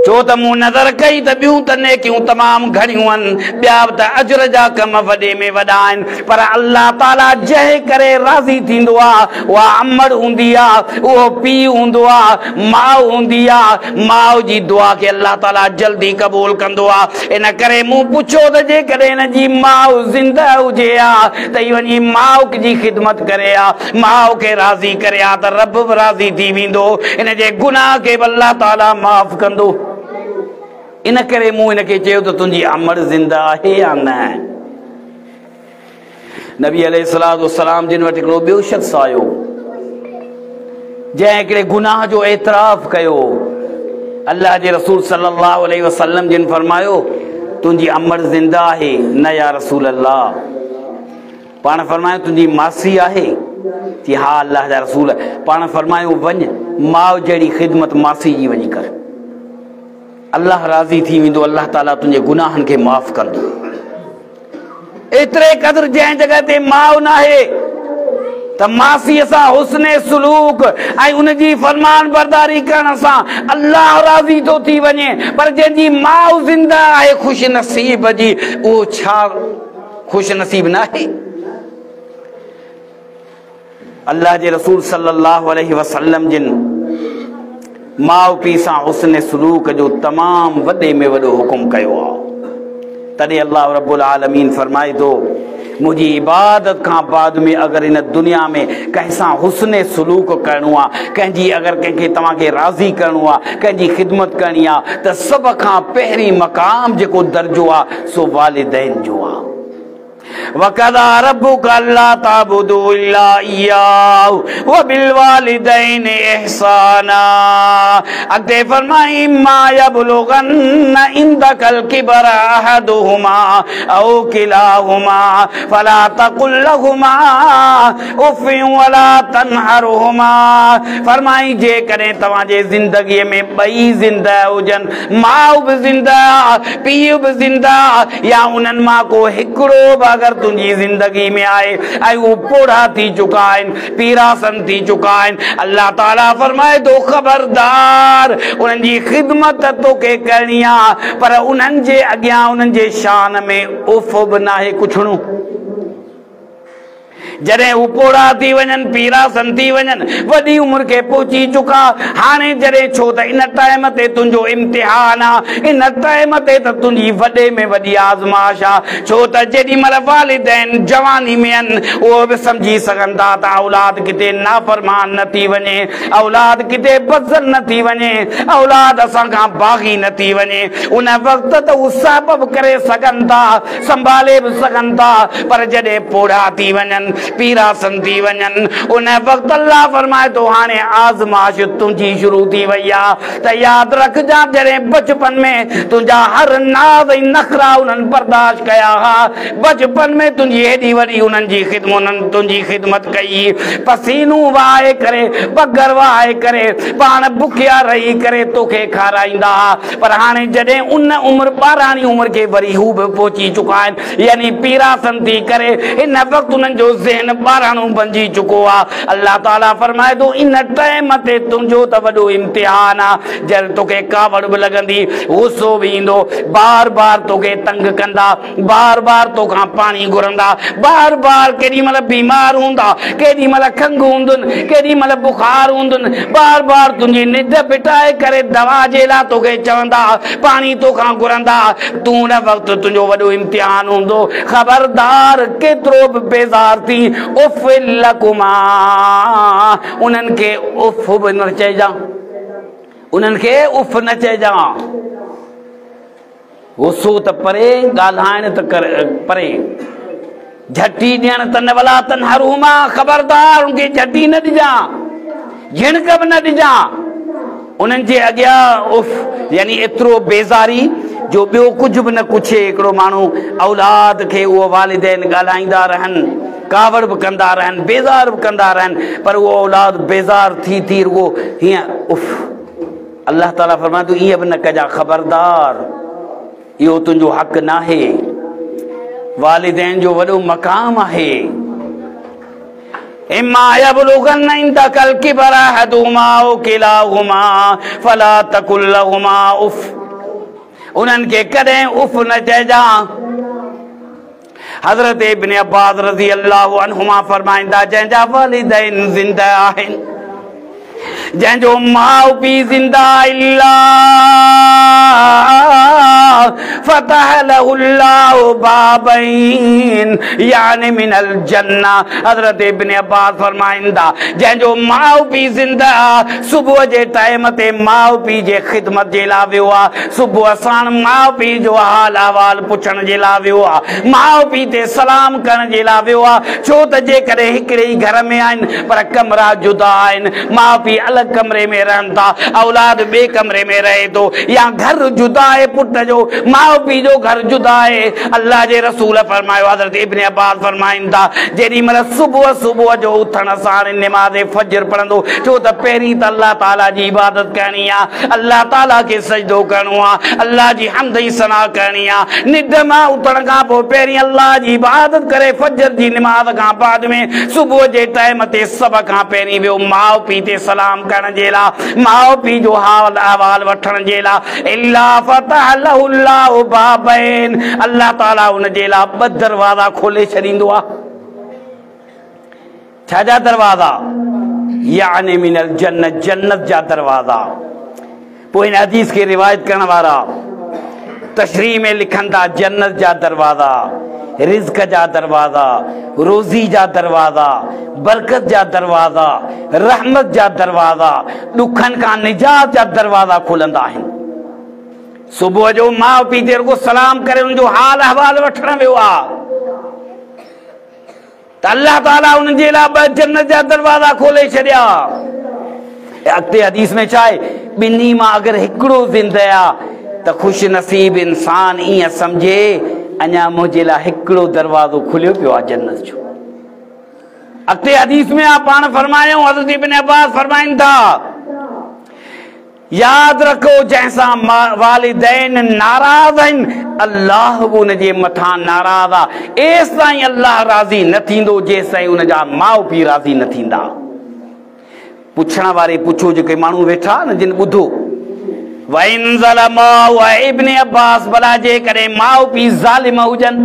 ڇو ته مون نظر ڪئي ته ٻيون ته نيڪيون تمام گهڻيون آهن، ٻيا به ته اجر جا ڪم وڏي ۾ وڏا آهن، پر الله تعاليٰ جنهن ڪري راضي ٿيندو آهي اها امڙ هوندي آهي، اهو پيءُ هوندو آهي، ماءُ هوندي آهي. ماءُ جي دعا کي الله تعاليٰ جلدي قبول ڪندو آهي. ان ڪري مون پڇيو ته جيڪڏهن هن جي ماءُ زنده هجي ها ته هي وڃي ماءُ جي خدمت ڪري ها، ماءُ کي راضي ڪري ها ته رب به راضي ٿي ويندو، هن جي گناهه کي به الله تعاليٰ معاف ڪندو. ان ڪري مون هن کي چيو ته تنهنجي امڙ زنده آهي يا نه؟ نبي عليه الصلوة والسلام جن وٽ هڪڙو ٻيو شخص آيو جنهن هڪڙي گناهه جو اعتراف ڪيو. الله جي رسول صلي الله عليه وسلم جن فرمايو تنهنجي امڙ زنده آهي؟ نه يا رسول الله. پاڻ فرمايو تنهنجي ماسي آهي؟ چي ها الله جا رسول. پاڻ فرمايو وڃ ماءُ جهڙي خدمت ماسي جي وڃي ڪر، الله راضي ٿي ويندو، الله تعاليٰ تنهنجي گناهن کي معاف ڪندو. ايتري قدر جنهن جڳهه تي ماءُ نه آهي ته ماسيءَ سان حسن سلوڪ ۽ ان جي فرمان برداري ڪرڻ سان الله راضي ٿو ٿي وڃي، پر جنهن جي ماءُ زنده آهي خوش نصيب جي، اهو ڇا خوش نصيب نه آهي؟ الله جي رسول صلي الله عليه وسلم جن ماءُ پيءُ سان حسن سلوڪ جو تمام وڏي ۾ وڏو حڪم ڪيو آهي. تڏهن الله رب العالمين فرمائي ٿو منهنجي عبادت کان بعد ۾ اگر هن دنيا ۾ ڪنهن سان حسن سلوڪ ڪرڻو آهي، ڪنهن جي اگر ڪنهن کي توهان کي راضي ڪرڻو آهي، ڪنهن جي خدمت ڪرڻي آهي، ته سڀ کان پهرين مقام جيڪو درجو آهي سو والدين جو آهي. وقضى ربك ألا تعبدوا إلا إياه وبالوالدين إحسانا. اڳتي فرمائي ما يبلغن عندك الكبر أحدهما أو كلاهما فلا تقل لهما أف ولا تنهرهما. فرمائي جيڪڏهن توهان جي زندگيءَ ۾ ٻئي زنده هجن، ماءُ به زنده پيءُ به زنده، يا انهن مان ڪو هڪڙو به اگر تنهنجي زندگي ۾ آهي ۽ اهي پوڙها ٿي چڪا آهن، پيراسن ٿي چڪا آهن، الله تعاليٰ فرمائي ٿو خبردار انهن جي خدمت توکي ڪرڻي آهي، پر انهن جي اڳيان انهن جي شان ۾ اف به ناهي ڪڇڻو. جڏهن هو پوڙها ٿي وڃن، پيراسن ٿي وڃن، وڏي عمر کي پهچي چڪا، هاڻي جڏهن ڇو ته ان ٽائيم تي تنهنجو امتحان آهي، ان ٽائيم تي ته تنهنجي وڏي ۾ وڏي آزمائش آهي. ڇو ته جيڏي مهل والدين جواني ۾ آهن اهو به سمجهي سگهن ٿا ته اولاد ڪٿي نافرمان نه ٿي وڃي، اولاد ڪٿي بدزن نه ٿي وڃي، اولاد اسان کان باغي نه ٿي وڃي. ان وقت ته هو سبب ڪري سگهن ٿا، سنڀالي به سگهن ٿا، پر جڏهن پوڙها ٿي وڃن، پيراسن ٿي وڃن، ان وقت الله فرمائي ٿو هاڻي آزمائش تنهنجي شروع ٿي وئي آهي. ته ياد رکجان جڏهن بچپن ۾ تنهنجا هر ناز ۽ نخرا انهن برداشت ڪيا هئا، بچپن ۾ تنهنجي هيڏي وڏي انهن جي انهن تنهنجي خدمت ڪئي، پسينو وهائي ڪري، پگهر وهائي ڪري، پاڻ بکيا رهي ڪري توکي کارائيندا هئا، پر هاڻي جڏهن ان عمر ٻاراڻي عمر کي وري هو به پهچي چڪا آهن، يعني پيراسن ٿي ڪري هن وقت انهن جو ذهن ٻاراڻو بڻجي چڪو آهي. الله تعاليٰ فرمائي ٿو ان ٽائيم تي تنهنجو ته وڏو امتحان آهي، جڏهن توکي ڪاوڙ به لڳندي، غصو به ايندو، بار بار توکي تنگ ڪندا، بار بار توکان پاڻي گهرندا، بار بار ڪيڏي مهل بيمار هوندا، ڪيڏي مهل کنگهه هوندن، ڪيڏي مهل بخار هوندن، بار بار تنهنجي ننڊ ڦٽائي ڪري دوا جي لاءِ توکي چوندا، پاڻي توکان گهرندا، تون ان وقت تنهنجو وڏو امتحان هوندو. خبردار ڪيترو به بيزار ٿي اف لڪما، انهن کي اف به نه چئجان، انهن کي اف نه چئجان. غصو ته پري، ڳالهائڻ ته پري، جهٽي ڏيڻ ته نه، ولا تنهرهما، خبردار ان کي جهٽي نه ڏجان، جهڻڪ به نه ڏجان. انهن جي اڳيان اف يعني ايترو بيزاري جو ٻيو ڪجهه به نه ڪڇي. هڪڙو ماڻهو اولاد کي اهو والدين ڳالهائيندا رهن، ڪاوڙ به ڪندا رهن، بيزار به ڪندا رهن، پر اهو اولاد بيزار ٿي ٿي رڳو هيئن اف. الله تعاليٰ فرمائي ٿو ائين به نه ڪجان، خبردار، اهو تنهنجو حق ناهي. والدين جو وڏو مقام آهي. اما يبلغن عندك الكبر احدهما او كلاهما فلا تقل لهما اف، انهن کي ڪڏهن اف نه چئجان. حضرت ابن عباس رضي الله عنهما فرمائيندا جنهن جا والدين زنده آهن، جنهن جو ماء پيء زنده الا فتح له الله بابين يعني من الجنه. حضرت ابن عباس فرمائيندا جنهن جو ماء پيء زنده صبح جي ٽائيم تي ماء پيء جي خدمت جي لاءِ ويو آ، صبح ساڻ ماء پيء جو حال احوال پڇڻ جي لاءِ ويو آ، ماء پيء تي سلام ڪرڻ جي لاءِ ويو آ. ڇو ته جيڪڏهن هڪڙي ئي گهر ۾ آهن پر ڪمرا جدا آهن، ماء پيء الڳ ڪمري ۾ رهن ٿا، اولاد ٻئي ڪمري ۾ رهي ٿو، يا گهر جدا آهي پٽ جو، ماء پيء جو گهر جدا آهي. الله جي رسول فرمايو، حضرت ابن عباس فرمائن ٿا جيڏي مهل صبح صبح جو اٿڻ ساڻ نماز فجر پڙهندو، ڇو ته پهرين ته الله تعاليٰ جي عبادت ڪرڻي آ، الله تعاليٰ کي سجدو ڪرڻو آ، الله جي حمد ۽ ثنا ڪرڻي آ. ننڊ مان اٿڻ کان پوء پهرين الله جي عبادت ڪري فجر جي نماز کان بعد ۾ صبح جي ٽائيم تي سڀ کان پهرين ويو ماء پيء تي سلام ڪرڻ جي لاءِ، ماء پيء جو حال احوال وٺڻ جي لاءِ. الا فتح له الله بابين، الله تعاليٰ ان جي لاءِ ٻه دروازا کولي ڇڏيندو آ. ڇا جا دروازا؟ يعني من الجنت، جنت جا دروازا. پوءِ هن حديث کي روايت ڪرڻ وارا تشريح ۾ لکن ٿا جنت جا دروازا، رزق جا دروازا، روزي جا دروازا، برڪت جا دروازا، رحمت جا دروازا، ڏکن کان نجات جا دروازا کلندا آهن. صبح جو ماءُ پيءُ تي رڳو سلام ڪري ان جو حال احوال وٺڻ ويو آ ته الله تعاليٰ انهن جي لاءِ ٻه جنت جا دروازا کولي ڇڏيا. اڳتي حديث ۾ ڇا آهي؟ ٻنهي مان اگر هڪڙو زنده آ ته خوش نصيب انسان ائين سمجهي اڃا منهنجي لاءِ هڪڙو دروازو کليو پيو آ جنت جو. اڳتي حديث ۾ آ پاڻ فرمايائون، حضرت ابن عباس فرمائن ٿا ياد رکو جنهن سان والدين ناراض آهن الله به ان جي مٿان ناراض آ، ايستائين الله راضي نه ٿيندو جيستائين ان جا ماءُ پيءُ راضي نه ٿيندا. پڇڻ واري پڇو جيڪي ماڻهو ويٺا نه جن ٻڌو، وَإِنْ ظَلَمَا ابن عباس ڀلا جيڪڏهن ماءُ پيءُ ظالم هجن،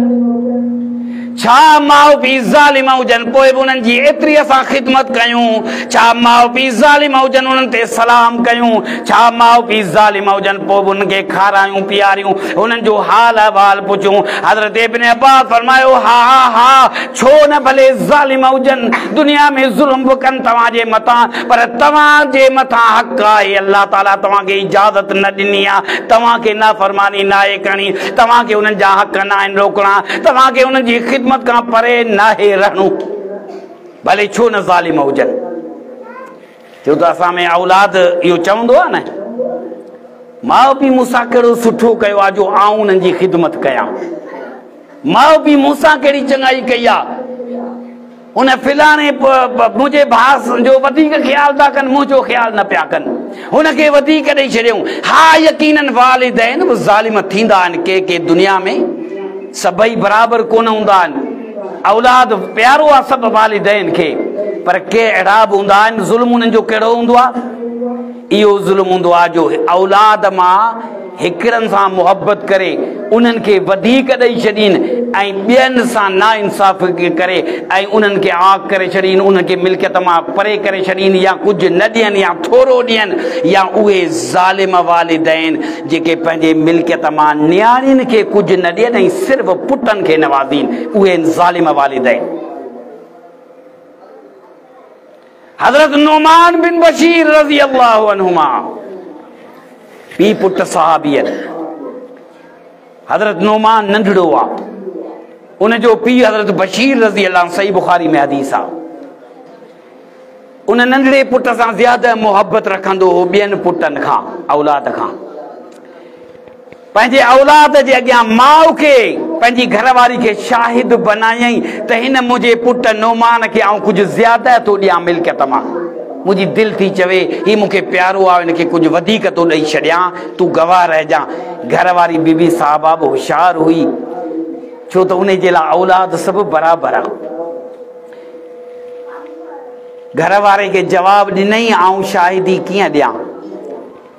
ڇا ماءُ پيءُ ظالم هجن پوءِ به انهن جي ايتري اسان خدمت ڪيون؟ ڇا ماءُ پيءُ ظالم هجن انهن تي سلام ڪيون؟ ڇا ماءُ پيءُ ظالم هجن پوءِ به انهن کي کارايون پياريون، انهن جو حال احوال پڇون؟ حضرت ابن عباس فرمايو ها ها، ڇو نه ڀلي ظالم هجن، دنيا ۾ ظلم به ڪن توهان جي مٿان، پر توهان جي مٿان حق آهي، الله تعاليٰ توهان کي اجازت نه ڏني آهي، توهان کي نافرماني ناهي ڪرڻي، توهان کي انهن جا حق نه آهن روڪڻا، توهان کي انهن جي خدمت کان پري ناهي رهڻو، ڀلي ڇو نه ظالم هجن. ڇو ته اسان ۾ اولاد اهو چوندو آهي نه، ماءُ پيءُ مون سان ڪهڙو سٺو ڪيو آهي جو آئون انهن جي خدمت ڪيان، ماءُ پيءُ مون سان ڪهڙي چڱائي ڪئي آهي، ان فلاڻي منهنجي ڀاءُ جو وڌيڪ خيال ٿا ڪن، منهنجو خيال نه پيا ڪن، هن کي وڌيڪ ڏيئي ڇڏيئون. ها يقينن والدين به ظالم ٿيندا آهن، ڪي ڪي دنيا ۾ سڀئي برابر ڪونه هوندا آهن. اولاد پيارو آهي سڀ والدين کي، پر ڪي اهڙا به هوندا آهن، ظلم انهن جو ڪهڙو هوندو آهي؟ اهو ظلم هوندو آهي جو اولاد مان هڪڙن سان محبت ڪري انهن کي وڌيڪ ڏيئي ڇڏين ۽ ٻين سان ناانصاف ڪري ۽ انهن کي آگ ڪري ڇڏين، انهن کي ملڪيت مان پري ڪري ڇڏين، يا ڪجهه نه ڏين يا ٿورو ڏين، يا اهي ظالم والدين جيڪي پنهنجي ملڪيت مان نياڻين کي ڪجهه نه ڏين ۽ صرف پٽن کي نوازين، اهي ظالم والدين. حضرت نعمان بن بشير رضي الله عنهما پيءُ پٽ صحابي آهن. حضرت نعمان ننڍڙو آهي، ان جو پيءُ حضرت بشير رضي الله عنه، صحيح بخاري ۾ حديث آهي. ان ننڍڙي پٽ سان زياده محبت رکندو هو ٻين پٽن کان، اولاد کان. پنهنجي اولاد جي اڳيان ماء کي، پنهنجي گهر واري کي شاهد بنايائين ته هن منهنجي پٽ نعمان کي آئون ڪجهه زياده ٿو ڏيان ملڪيت مان. منهنجي دل ٿي چوي هي مون کي پيارو آ، هن کي ڪجهه وڌيڪ ٿو ڏئي ڇڏيان، تون گواهه رهجان. گهر واري بي بي صاحبه به هوشيار هئي، ڇو ته انهي جي لاء اولاد سڀ برابر آ. گهر واري کي جواب ڏنائين، آئون شاهدي ڪيئن ڏيان؟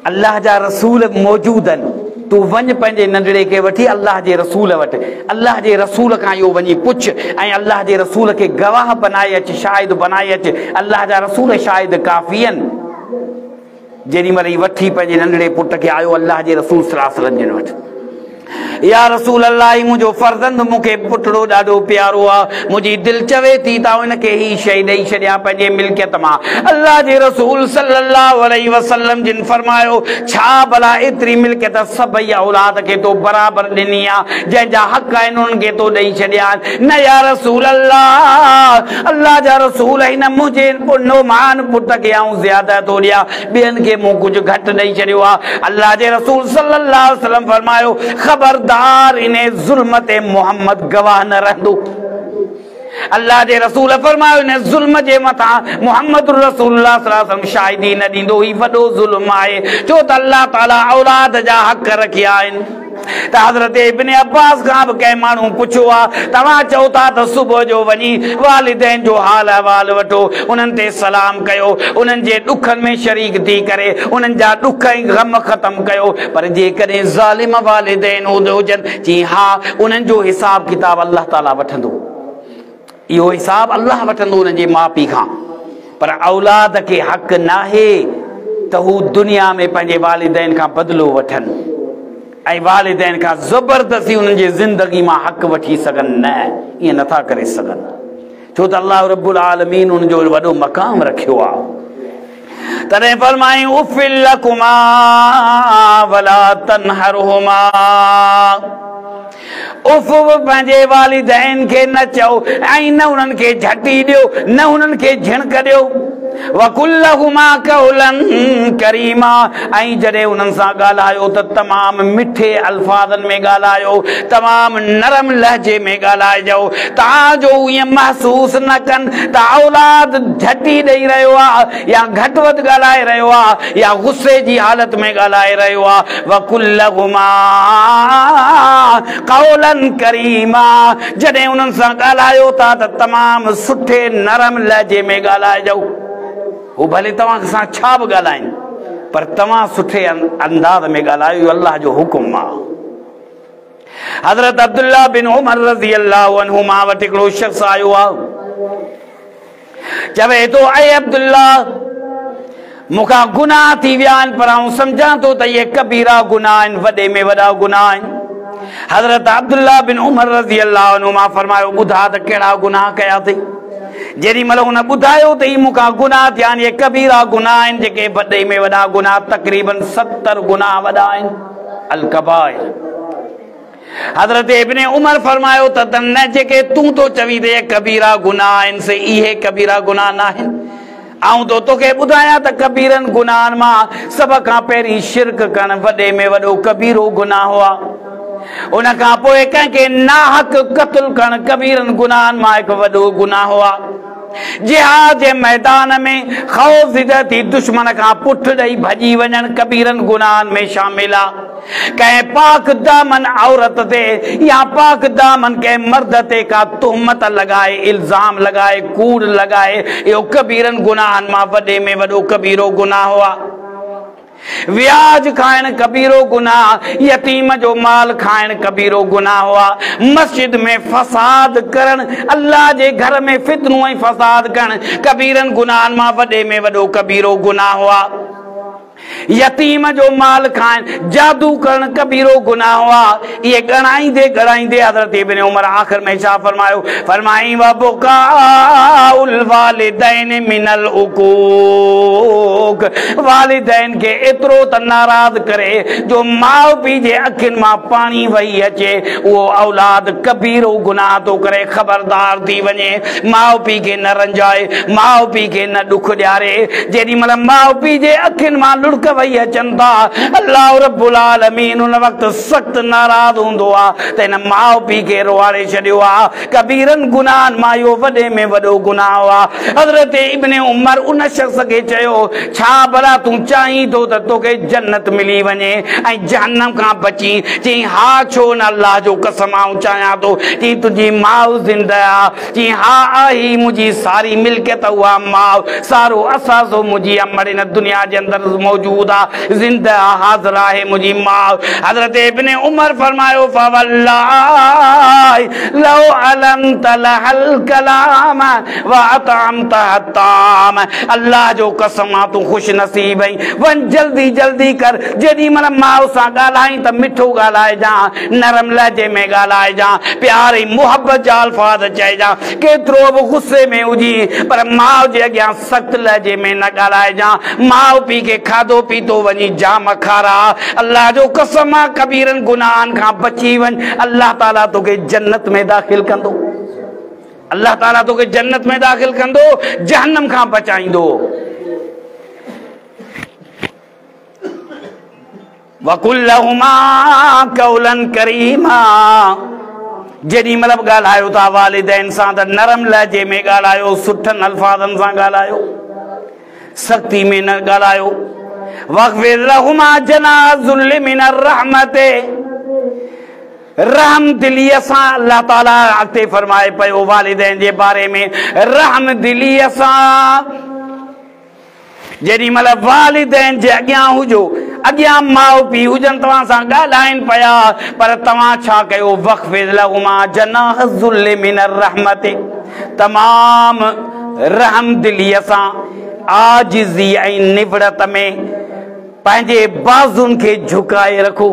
الله جا رسول موجود آهن، تون وڃ پنهنجي ننڍڙي کي وٺي الله جي رسول وٽ، الله جي رسول کان اهو وڃي پڇ ۽ الله جي رسول کي گواهه بنائي اچ، شاهد بنائي اچ، الله جا رسول شاهد ڪافي آهن. جيڏي مهل هي وٺي پنهنجي ننڍڙي پٽ کي آيو الله جي رسول صلي الله عليه وسلم جن وٽ، يا رسول الله هي منهنجو فرزند مون کي پٽڙو ڏاڍو پيارو آ، منهنجي دل چوي ٿي ته آئون هن کي هي شيء ڏئي ڇڏيان پنهنجي ملڪيت مان. الله جي رسول صلي الله عليه وسلم جن فرمايو، ڇا ڀلا ايتري ملڪيت سڀئي اولاد کي تو برابر ڏني آ، جنهن جا حق آهن انهن کي تو ڏئي ڇڏيا آهن؟ نه يا رسول الله، الله جا رسول هن منهنجي نعمان پٽ کي آئون زياده ٿو ڏيان، ٻين کي مون ڪجهه گهٽ ڏئي ڇڏيو آهي. الله جي رسول صلي الله عليه وسلم فرمايو، خبردار انهي ظلم تي محمد گواهه نه رهندو. الله جي رسول فرمايو، انهي ظلم جي مٿان محمد رسول الله صلي الله عليه وسلم شاهدي نه ڏيندو، هي وڏو ظلم آهي، ڇو ته الله تعالي اولاد جا حق رکيا آهن. ته حضرت ابن عباس کان به ڪنهن ماڻهو پڇيو آ، توهان چئو ٿا ته صبح جو وڃي والدين جو حال احوال وٺو، انهن تي سلام ڪيو، انهن جي ڏکن ۾ شريڪ ٿي ڪري انهن جا ڏک ۽ غم ختم ڪيو، پر جيڪڏهن ظالم والدين هجن؟ چي ها، انهن جو حساب ڪتاب الله تعاليٰ وٺندو. اهو حساب الله وٺندو انهن جي ماء پيء کان، پر اولاد کي حق ناهي ته هو دنيا ۾ پنهنجي والدين کان بدلو وٺن ۽ والدين کان زبردستي انهن جي زندگي مان حق وٺي سگهن، نه، ائين نٿا ڪري سگهن، ڇو ته الله رب العالمين ان جو وڏو مقام رکيو آهي. تڏهن فرمائين، اف لڪما ولا تنهرهما، اف به پنهنجي والدين کي نه چئو ۽ نه انهن کي جهٽي ڏيو، نه انهن کي جهڻڪ ڏيو. وقل لهما قولا ڪريما، ۽ جڏهن انهن سان ڳالهايو ته تمام مٺي الفاظن ۾ ڳالهايو، تمام نرم لهجي ۾ ڳالهائجو، تان جو هو ائين محسوس نه ڪن ته اولاد جهٽي ڏئي رهيو آهي يا گهٽ وڌ ڳالهائي رهيو آهي يا غصي جي حالت ۾ ڳالهائي رهيو آهي. وقل لهما قولا ڪريما، جڏهن انهن سان ڳالهايو ٿا ته تمام سٺي نرم لهجي ۾ ڳالهائجو. هو ڀلي توهان سان ڇا به ڳالهائين، پر توهان سٺي انداز ۾ ڳالهايو، اهو الله جو حڪم آهي. حضرت عبدالله بن عمر رضي الله عنهما وٽ هڪڙو شخص آيو آهي، چوي ٿو، اي عبدالله، مون کان گناهه ٿي ويا آهن، پر آئون سمجهان ٿو ته اهي ڪبيرا گناهه آهن، وڏي ۾ وڏا گناهه آهن. حضرت عبدالله بن عمر رضي الله عنهما فرمايو، ٻڌاء ته ڪهڙا گناهه ڪيا اٿئي؟ جيڏي مهل هن ٻڌايو ته هي مون کان گناهه ٿيا آهن، اهي ڪبيرا گناهه آهن، جيڪي وڏي ۾ وڏا گناهه تقريباً 70 گناهه وڏا آهن، الڪبائر. حضرت ابن عمر فرمايو ته نه، جيڪي تون ٿو چوين ته اهي ڪبيرا گناهه آهن، سي اهي ڪبيرا گناهه ناهن. آئون ٿو توکي ٻڌايان ته ڪبيرن گناهن مان سڀ کان پهرين شرڪ ڪرڻ وڏي ۾ وڏو ڪبيرو گناهه آهي. ان کان پوء ڪنهن کي ناحق قتل ڪرڻ ڪبيرن گناهن مان هڪ وڏو گناهه آهي. جهاد جي ميدان ۾ خوف زده ٿي دشمن کان پٺ ڏئي ڀڄي وڃڻ ڪبيرن گناهن ۾ شامل آهي. ڪنهن پاڪ دامن عورت تي يا پاڪ دامن ڪنهن مرد تي ڪا تهمت لڳائي، الزام لڳائي، ڪوڙ لڳائي، اهو ڪبيرن گناهن مان وڏي ۾ وڏو ڪبيرو گناهه آهي. وياج کائڻ ڪبيرو گناهه، يتيم جو مال کائڻ ڪبيرو گناهه آهي. مسجد ۾ فساد ڪرڻ، الله جي گهر ۾ فتنو ۽ فساد ڪرڻ ڪبيرن گناهن مان وڏي ۾ وڏو ڪبيرو گناهه آهي. يتيم جو مال کائڻ، جادو ڪرڻ ڪبيرو گناهه آ. اهي ڳڻائيندي ڳڻائيندي حضرت ابن عمر آخر ۾ ڇا فرمايو؟ فرمائين وبڪاء الوالدين من العقوق، والدين کي ايترو ته ناراض ڪري جو ماء پيء جي اکين مان پاڻي وهي اچي، اهو اولاد ڪبيرو گناهه ٿو ڪري، خبردار ٿي وڃي، ماء پيء کي نه رنجائي، ماء پيء کي نه ڏک ڏياري. جيڏي مهل ماء پيء جي اکين مان لڙڪ وهي اچن ٿا، الله رب العالمين ان وقت سخت ناراض هوندو آ ته هن ماء پيء کي روئاڙي ڇڏيو آ. ڪبيرن گناهن مان اهو وڏي ۾ وڏو گناهه آ. حضرت ابن عمر ان شخص کي چيو، ڇا ڀلا تون چاهين ٿو ته توکي جنت ملي وڃي ۽ جهنم کان بچين؟ چيائين، ها ڇو نه الله جو قسم آئون چاهيان ٿو. چيائين، تنهنجي ماء زنده آ؟ چيائين، ها آهي، منهنجي ساري ملڪيت اها ماء، سارو اثاثو منهنجي امڙ هن دنيا جي اندر موجود آ، زنده آ، حاضر آهي منهنجي ماء. حضرت ابن عمر فرمايو، فوالله لو النت لها الڪلام واطعمتها الطعام، الله جو قسم آ تون خوش نصيب آهين، وڃ جلدي جلدي ڪر، جيڏي مهل ماء سان ڳالهائين ته مٺو ڳالهائجان، نرم لهجي ۾ ڳالهائجان، پيار ۽ محبت جا الفاظ چئجان، ڪيترو به غصي ۾ هجين پر ماء جي اڳيان سخت لهجي ۾ نه ڳالهائجان، ماء پيء کي کاڌو پيتو وڃي جام کاراء، الله جو قسم آ ڪبيرن گناهن کان بچي وڃ، الله تعاليٰ توکي جنت ۾ داخل ڪندو، الله تعاليٰ توکي جنت ۾ داخل ڪندو، جهنم کان بچائيندو. وقل لهما قولا ڪريما، جيڏي مهل به ڳالهايو ٿا والدين سان ته نرم لهجي ۾ ڳالهايو، سٺن الفاظن سان ڳالهايو، سختي ۾ نه ڳالهايو. واخفض لهما جناح الذل من الرحمة، رحم دليء سان الله تعالي اڳتي فرمائي پيو والدين جي باري ۾ رحم دليء سان جيڏي مهل والدين جي اڳيان هجو، اڳيان ماء پيء هجن توهان سان ڳالهائين پيا، پر توهان ڇا ڪيو؟ واخفض لهما جناح الذل من الرحمة، تمام رحم دليء سان عاجزي ۽ نوڙت ۾ پنهنجي بازن کي جهڪائي رکو.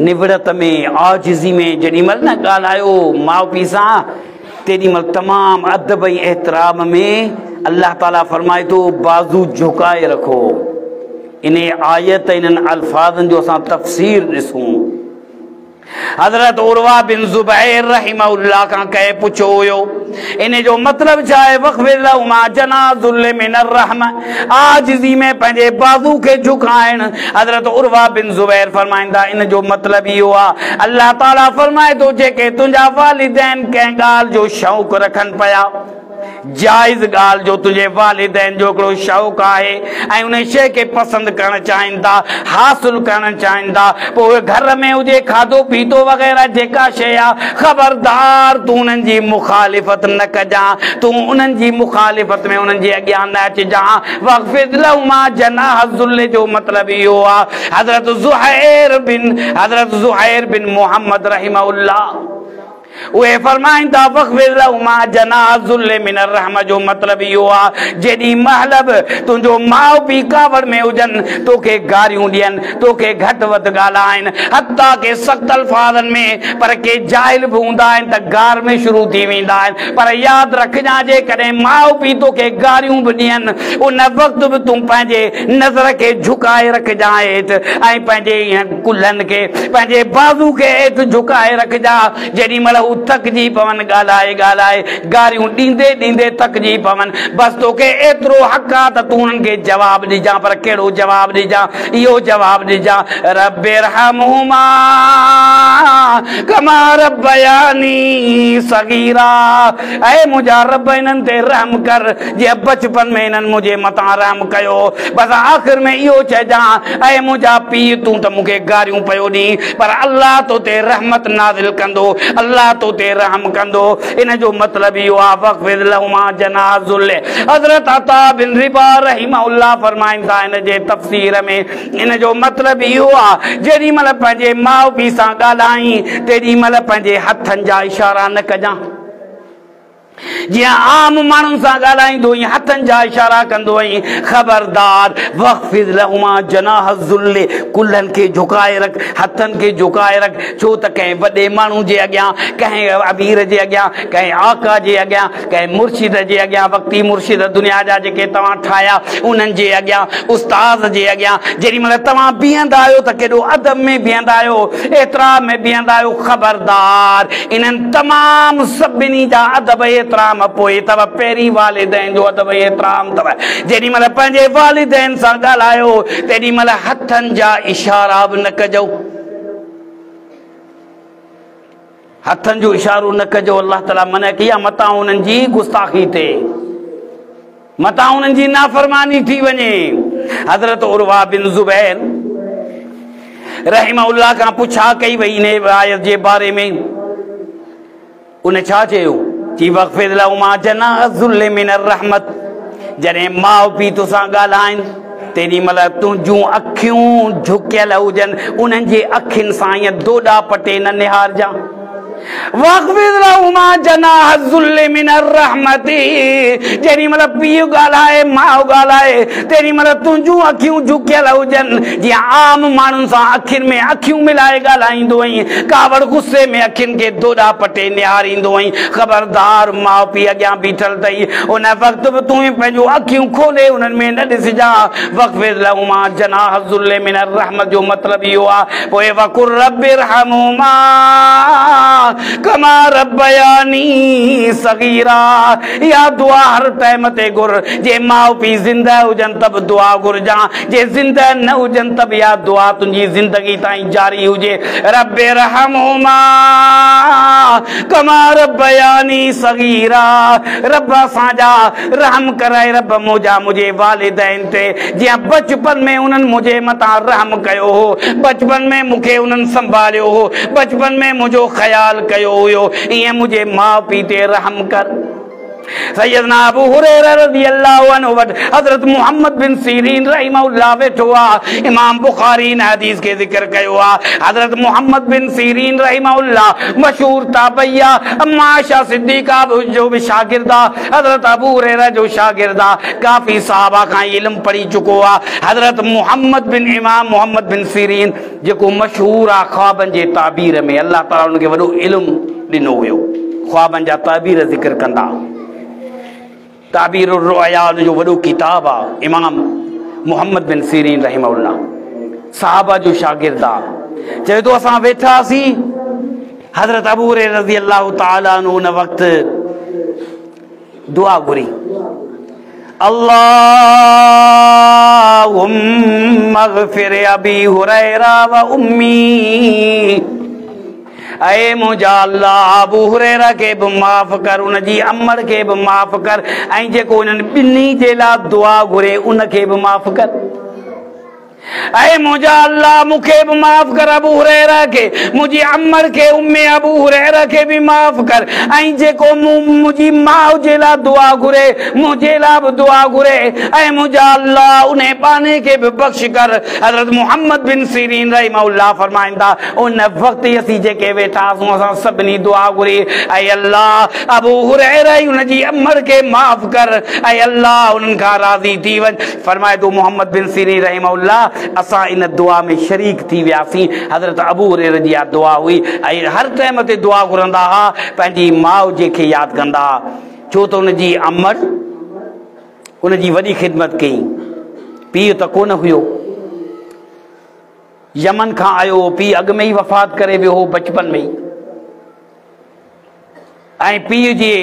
نوڙت ۾، عاجزي ۾ جيڏي مهل نه ڳالهايو ماء پيء سان، تيڏي مهل تمام ادب ۽ احترام ۾ الله تعاليٰ فرمائي ٿو بازو جهڪائي رکو. انهي آيت ۽ انهن الفاظن جو اسان تفسير ڏسون. حضرت عروه بن زبير رحمه الله کان ڪنهن پڇيو هيو ان جو مطلب ڇا آهي؟ واخفض لهما جناح الذل من الرحمة، عاجزي ۾ پنهنجي بازو کي جهڪائڻ. حضرت عروه بن زبير فرمائن ٿا ان جو مطلب اهو آهي الله تعاليٰ فرمائي ٿو جيڪي تنهنجا والدين ڪنهن ڳالهه جو شوق رکن پيا، جائز ڳالهه جو تنهنجي والدين جو هڪڙو شوق آهي ۽ ان شيء کي پسند ڪرڻ چاهين ٿا، حاصل ڪرڻ چاهين ٿا، پوء اهي گهر ۾ هجي، کاڌو پيتو وغيره جيڪا شيء آ، خبردار تون انهن جي مخالفت نه ڪجان، تون انهن جي مخالفت ۾ انهن جي اڳيان نه اچجان. واخفض لهما جناح الذل جو مطلب اهو آ. حضرت زهير بن حضرت زهير بن محمد رحمه الله اهي فرمائن ٿا، واخفض لهما جناح الذل من الرحمة جو مطلب اهو آ، جيڏي مهل به تنهنجو ماء پيء ڪاوڙ ۾ هجن، توکي گاريون ڏين، توکي گهٽ وڌ ڳالهائن، حتيٰ ڪي سخت الفاظن ۾، پر ڪي جاهل به هوندا آهن ته گار ۾ شروع ٿي ويندا آهن، پر ياد رکجان جيڪڏهن ماء پيء توکي گاريون به ڏين، ان وقت به تون پنهنجي نظر کي جهڪائي رکجان هيٺ ۽ پنهنجي ڪلهن کي، پنهنجي بازو کي هيٺ جهڪائي رکجان، جيڏي مهل هو ٿڪجي پون، ڳالهائي ڳالهائي، گاريون ڏيندي ڏيندي ٿڪجي پون، بس توکي ايترو حق آ ته تون انهن کي جواب ڏجان، پر ڪهڙو جواب ڏجان؟ اهو جواب ڏجان، رب ارحمهما ڪما ربياني صغيرا، اي منهنجا رب انهن تي رحم ڪر، جيئن بچپن ۾ انهن منهنجي مٿان رحم ڪيو. بس آخر ۾ اهو چئجان، اي منهنجا پيء تون ته مون کي گاريون پيو ڏين، پر الله تو تي رحمت نازل ڪندو، الله تو تي رحم ڪندو. ان جو مطلب اهو آهي، واخفض لهما جناح الذل. حضرت عطاء بن رباح رحمه الله فرمائن ٿا ان جي تفسير ۾، ان جو مطلب اهو آهي، جيڏي مهل پنهنجي ماء پيء سان ڳالهائين، تيڏي مهل پنهنجي هٿن جا اشارا نه ڪجان. جيئن عام ماڻهن سان ڳالهائيندو هئين، هٿن جا اشارا ڪندو هئين، خبردار، واخفض لهما جناح الذل، ڪلهن کي جهڪائي رک، هٿن کي جهڪائي رک، ڇو ته ڪنهن وڏي ماڻهو جي اڳيان، ڪنهن امير جي اڳيان، ڪنهن آقا جي اڳيان، ڪنهن مرشد جي اڳيان، وقتي مرشد دنيا جا جيڪي توهان ٺاهيا، انهن جي اڳيان، استاد جي اڳيان، جيڏي مهل توهان بيهندا آهيو ته ڪيڏو ادب ۾ بيهندا آهيو، احترام ۾ بيهندا آهيو، خبردار! انهن تمام سڀني جا ادب ۽ احترام پوء اٿو، پهرين والدين جو ادب ۽ احترام اٿو. جيڏي مهل پنهنجي والدين سان ڳالهايو، تيڏي مهل هٿن جا اشارا به نه ڪجو. هٿن جو اشارو نه ڪجو، الله تعاليٰ منع ڪئي آهي، متان انهن جي گستاخي ٿئي، متان انهن جي نافرماني ٿي وڃي. حضرت عروه بن زبير رحمه الله کان پڇا ڪئي وئي انهيء آيت جي باري ۾، ان ڇا چيو؟ چي واخفض لهما جناح الذل من الرحمت، جڏهن ماء پيء توسان ڳالهائن تيڏي مهل تنهنجون اکيون جهڪيل هجن، انهن جي اکين سان ائين دوڏا پٽي نه نهارجان. واخفض لهما جناح الذل من الرحمت، جيڏي مهل پيء ڳالهائي، ماء ڳالهائي، تيڏي مهل تنهنجون اکيون جهڪيل هجن، جيئن عام ماڻهن سان اکين ۾ اکيون ملائي ڳالهائيندو هئين، ڪاوڙ غصي ۾ اکين کي دوڏا پٽي نهاريندو هئين، خبردار ماء پيء اڳيان بيٺل اٿئي، ان وقت به تون پنهنجون اکيون کولي انهن ۾ نه ڏسجان. واخفض لهما جناح الذل من الرحمت جو مطلب اهو آهي، پوء وقل رب ارحمهما ڪما ربياني صغيرا، اها دعا هر ٽائيم تي گهر، جي ماء پيء زنده هجن ته به دعا گهرجان، جي زنده نه هجن ته به اها دعا تنهنجي زندگي تائين جاري هجي، رب ارحمهما ڪما ربياني صغيرا، رب اسان جا رحم ڪر اي رب منهنجا منهنجي والدين تي، جيئن بچپن ۾ انهن منهنجي مٿان رحم ڪيو هو، بچپن ۾ مون کي انهن سنڀاليو هو، بچپن ۾ منهنجو خيال ڪيو هيو، ائين منهنجي ماء پيء تي رحم ڪر. سيدنا ابو هريره رضي الله عنه وٽ حضرت محمد بن سيرين رحمه الله ويٺو آ، امام بخاري ان حديث کي ذڪر ڪيو آ، حضرت محمد بن سيرين رحمه الله مشهور تابعي آ، اما عائشه صديقه جو به شاگرد آ، حضرت ابو هريره جو شاگرد آ، ڪافي صحابه کان هي علم پڙهي چڪو آ، حضرت محمد بن امام محمد بن سيرين جيڪو مشهور آ خوابن جي تعبير ۾، الله تعالي ان کي وڏو علم ڏنو هيو، خوابن جا تعبير ذڪر ڪندا، تعبير الرؤيا ان جو وڏو ڪتاب آ، امام محمد بن سيرين رحمه الله صحابه جو شاگرد آ، چوي ٿو اسان ويٺاسين حضرت ابو هريره رضي الله تعالٰي عنه ان وقت دعا گهري، اللهم اغفر ابي هريره وامي، اي منهنجا الله ابو هريره کي به معاف ڪر، ان جي امڙ کي به معاف ڪر، ۽ جيڪو انهن ٻنهي جي لاء دعا گهري ان کي به معاف ڪر. اي منهنجا الله مون کي به معاف ڪر، ابو هريره کي، منهنجي امڙ کي، ام ابو هريره کي به معاف ڪر، ۽ جيڪو مون منهنجي ماء جي لاء دعا گهري منهنجي لاء به دعا گهري، اي منهنجا الله انهي ٻانهي کي به بخش ڪر. حضرت محمد بن سيرين رحمه الله فرمائن ٿا، ان وقت ئي اسين جيڪي ويٺا هئاسون اسان سڀني دعا گهري، اي الله ابو هريره ۽ ان جي امڙ کي معاف ڪر، اي الله انهن کان راضي ٿي وڃ. فرمائي ٿو محمد بن سيرين رحمه الله، اسان ان دعا ۾ شريڪ ٿي وياسين، حضرت ابو هريره جي اها دعا هئي ۽ هر ٽائيم تي دعا گهرندا ها، پنهنجي ماء جي کي ياد ڪندا ها، ڇو ته ان جي امڙ ان جي وڏي خدمت ڪئي، پيء ته ڪونه هيو، يمن کان آيو هو، پيء اڳ ۾ ئي وفات ڪري ويو هو بچپن ۾ ئي، ۽ پيء جي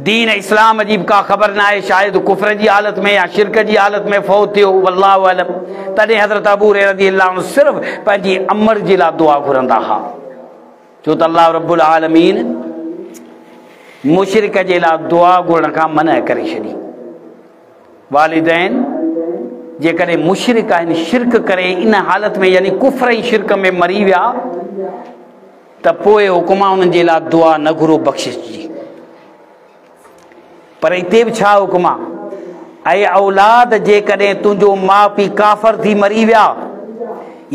دين اسلام جي به ڪا خبر ناهي، شايد ڪفر جي حالت ۾ يا شرڪ جي حالت ۾ فوت ٿيو، والله اعلم. تڏهن حضرت ابو هريره رضي الله عنه صرف پنهنجي امڙ جي لاء دعا گهرندا ها، ڇو ته الله رب العالمين مشرڪ جي لاء دعا گهرڻ کان منع ڪري ڇڏي. والدين جيڪڏهن مشرڪ آهن، شرڪ ڪري ان حالت ۾ يعني ڪفر ۽ شرڪ ۾ مري ويا ته پوء حڪم آ انهن جي لاء دعا نه گهرو بخشش جي. پر اتي به ڇا حڪم آ؟ اي اولاد جيڪڏهن تنهنجو ماء پيء ڪافر ٿي مري ويا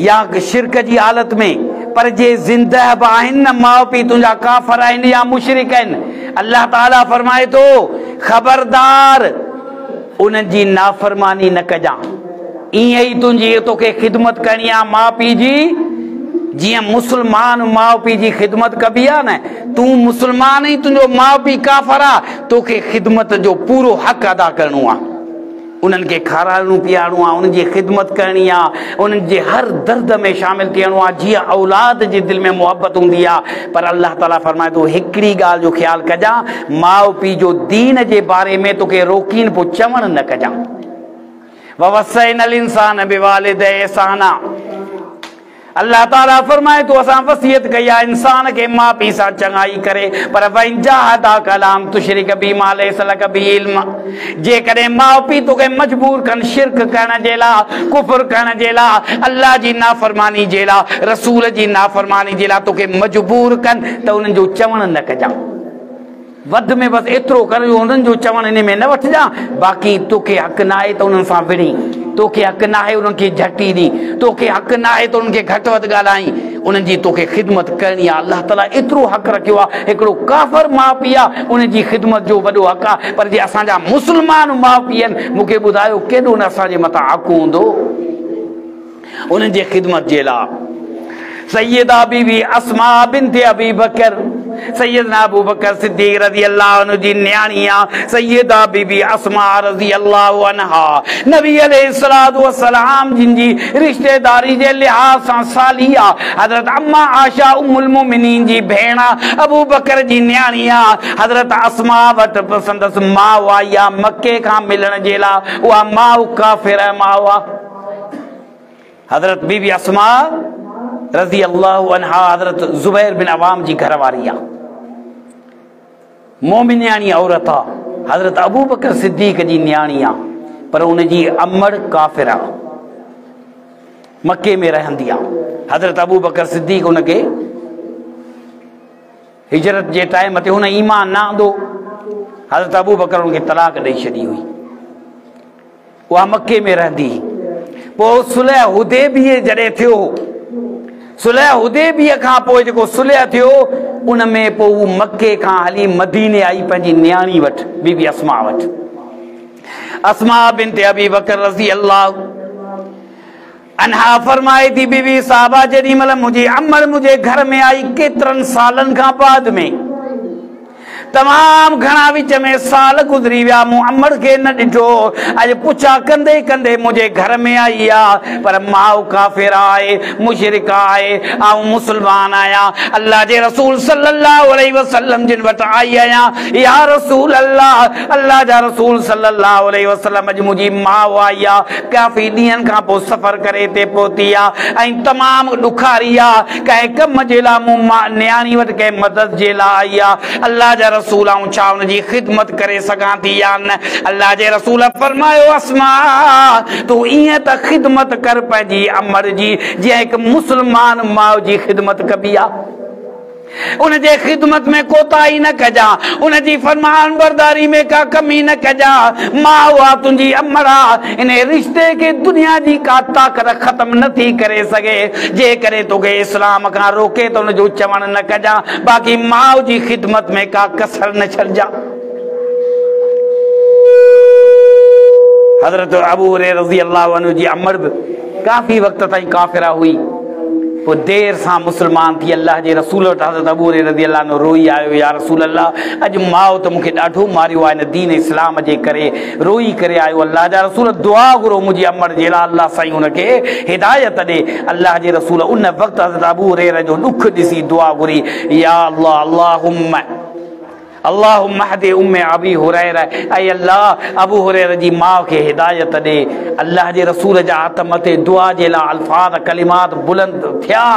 يا شرڪ جي حالت ۾، پر جي زنده به آهن نه ماء پيء تنهنجا ڪافر آهن يا مشرڪ آهن، الله تعاليٰ فرمائي ٿو، خبردار! انهن جي نافرماني نه ڪجان. ائين ئي تنهنجي توکي خدمت ڪرڻي آهي ماء پيء جي، جيئن مسلمان ماء پيء جي خدمت ڪبي آهي نه، تون مسلمان آهين تنهنجو ماء پيء ڪافر آهي، توکي خدمت جو پورو حق ادا ڪرڻو آهي. انهن کي کارائڻو پيارڻو آهي، انهن جي خدمت ڪرڻي آهي، انهن جي هر درد ۾ شامل ٿيڻو آهي، جيئن اولاد جي دل ۾ محبت هوندي آهي. پر الله تعاليٰ فرمائي ٿو، هڪڙي ڳالهه جو خيال ڪجان، ماء پيء جو دين جي باري ۾ توکي روڪين پوء چوڻ نه ڪجان. ووصينا الانسان بوالديه احسانا. الله تعاليٰ فرمائي ٿو، اسان وصيت ڪئي آهي انسان کي ماء پيء سان چڱائي ڪري، پر وان جاهداڪ علي ان تشرڪ بي ما ليس لڪ به علم، جيڪڏهن ماء پيء توکي مجبور ڪن شرڪ ڪرڻ جي لاء، ڪفر ڪرڻ جي لاء، الله جي نافرماني جي لاء، رسول جي نافرماني جي لاء توکي مجبور ڪن ته انهن جو چوڻ نه ڪجان. وڌ ۾ بس ايترو ڪر جو انهن جو چوڻ انهي ۾ نه وٺجان، باقي توکي حق ناهي ته انهن سان وڙهين، توکي حق ناهي انهن کي جهٽي ڏين، توکي حق ناهي ته انهن کي گهٽ وڌ ڳالهائين، انهن جي توکي خدمت ڪرڻي آهي. الله تعاليٰ ايترو حق رکيو آهي، هڪڙو ڪافر ماء پيء آهي، ان جي خدمت جو وڏو حق آهي، پر جي اسان جا مسلمان ماء پيء آهن، مون کي ٻڌايو ڪيڏو نه اسان جي مٿان حق هوندو انهن جي خدمت جي لاء. سيده بي بي اسماء بنت ابي بڪر، سيدنا ابو بڪر صديق رضي الله عنه جي نياڻي آ، سيده بي بي اسماء رضي الله عنها نبي عليه الصلوة والسلام جن جي رشتيداري جي لحاظ سان سالي آ، حضرت اما عائشه ام المومنين جي ڀيڻ آ، ابو بڪر جي نياڻي آ، حضرت اسماء وٽ سندس ماء آئي آ مڪي کان ملڻ جي لاء، اها ماء ڪافر ماء آ. حضرت بي بي اسماء رضي الله عنها حضرت زبير بن عوام جي گهر واري آ، مومنياڻي عورت آ، حضرت ابوبڪر صديق جي نياڻي آ، پر ان جي امڙ ڪافر آ، مڪي ۾ رهندي آ. حضرت ابوبڪر صديق ان کي هجرت جي ٽائيم تي هن ايمان نه آندو، حضرت ابوبڪر ان کي طلاق ڏئي ڇڏي هئي. اها مڪي ۾ رهندي هئي. پوء صلح حديبيه جڏهن ٿيو هو، صلح حديبيه کان پوء جيڪو صلح ٿيو ان ۾ پوء هو مڪي کان هلي مديني آئي پنهنجي نياڻي وٽ بي بي اسماء وٽ. اسماء بنت ابي بڪر رضي الله عنها فرمائي ٿي، بي بي صاحبه جيڏي مهل منهنجي امڙ منهنجي گهر ۾ آئي ڪيترن سالن کان بعد ۾ تمام گهڻا وچ ۾ سال گذري ويا مون امڙ کي نه ڏٺو، اڄ پڇا ڪندي ڪندي منهنجي گهر ۾ آئي آ، پر ماء ڪافر آهي، مشرڪ آهي، آئون مسلمان آهيان، الله جي رسول صلي الله عليه وسلم جن وٽ آئي آهيان، يا رسول الله، الله جا رسول صلي الله عليه وسلم اڄ منهنجي ماء آئي آ، ڪافي ڏينهن کان پوء سفر ڪري هتي پهتي آ ۽ تمام ڏکاري آ، ڪنهن ڪم جي لاء مون نياڻي وٽ ڪنهن مدد جي لاء آئي آ، الله جا رسول آئون ڇا ان جي خدمت ڪري سگهان ٿي يا نه؟ الله جي رسول فرمايو، اسماء! تون ائين ته خدمت ڪر پنهنجي امڙ جي جيئن هڪ مسلمان ماء جي خدمت ڪبي آ. ان جي خدمت ۾ ڪوتاهي نه ڪجان، ان جي فرمانبرداري ۾ ڪا ڪمي نه ڪجان، ماء آ تنهنجي امڙ آ، انهي رشتي کي دنيا جي ڪا طاقت ختم نه ٿي ڪري سگهي، جيڪڏهن توکي اسلام کان روڪي ته ان جو چوڻ نه ڪجان، باقي ماء جي خدمت ۾ ڪا ڪسر نه ڇڏجان. حضرت ابو هريره رضي الله عنه جي امڙ به ڪافي وقت تائين ڪافره هئي، پوء دير سان مسلمان ٿي الله جي رسول وٽ حضرت ابو هريره رضي الله عنه روئي آيو، يا رسول الله اڄ ماء ته مون کي ڏاڍو ماريو آهي هن دين اسلام جي ڪري، روئي ڪري آيو، الله جا رسول دعا گهرو منهنجي امڙ جي لاء الله سائين ان کي هدايت ڏي، الله جي رسول ان وقت حضرت ابو هريره جو ڏک ڏسي دعا گهري، يا الله اللهم. اللهم اهد ام ابي هريره اي الله ابو هريره جي ماء کي هدايت ڏي. الله جي رسول جا هٿ مٿي دعا جي لاء الفاظ ڪلمات بلند ٿيا.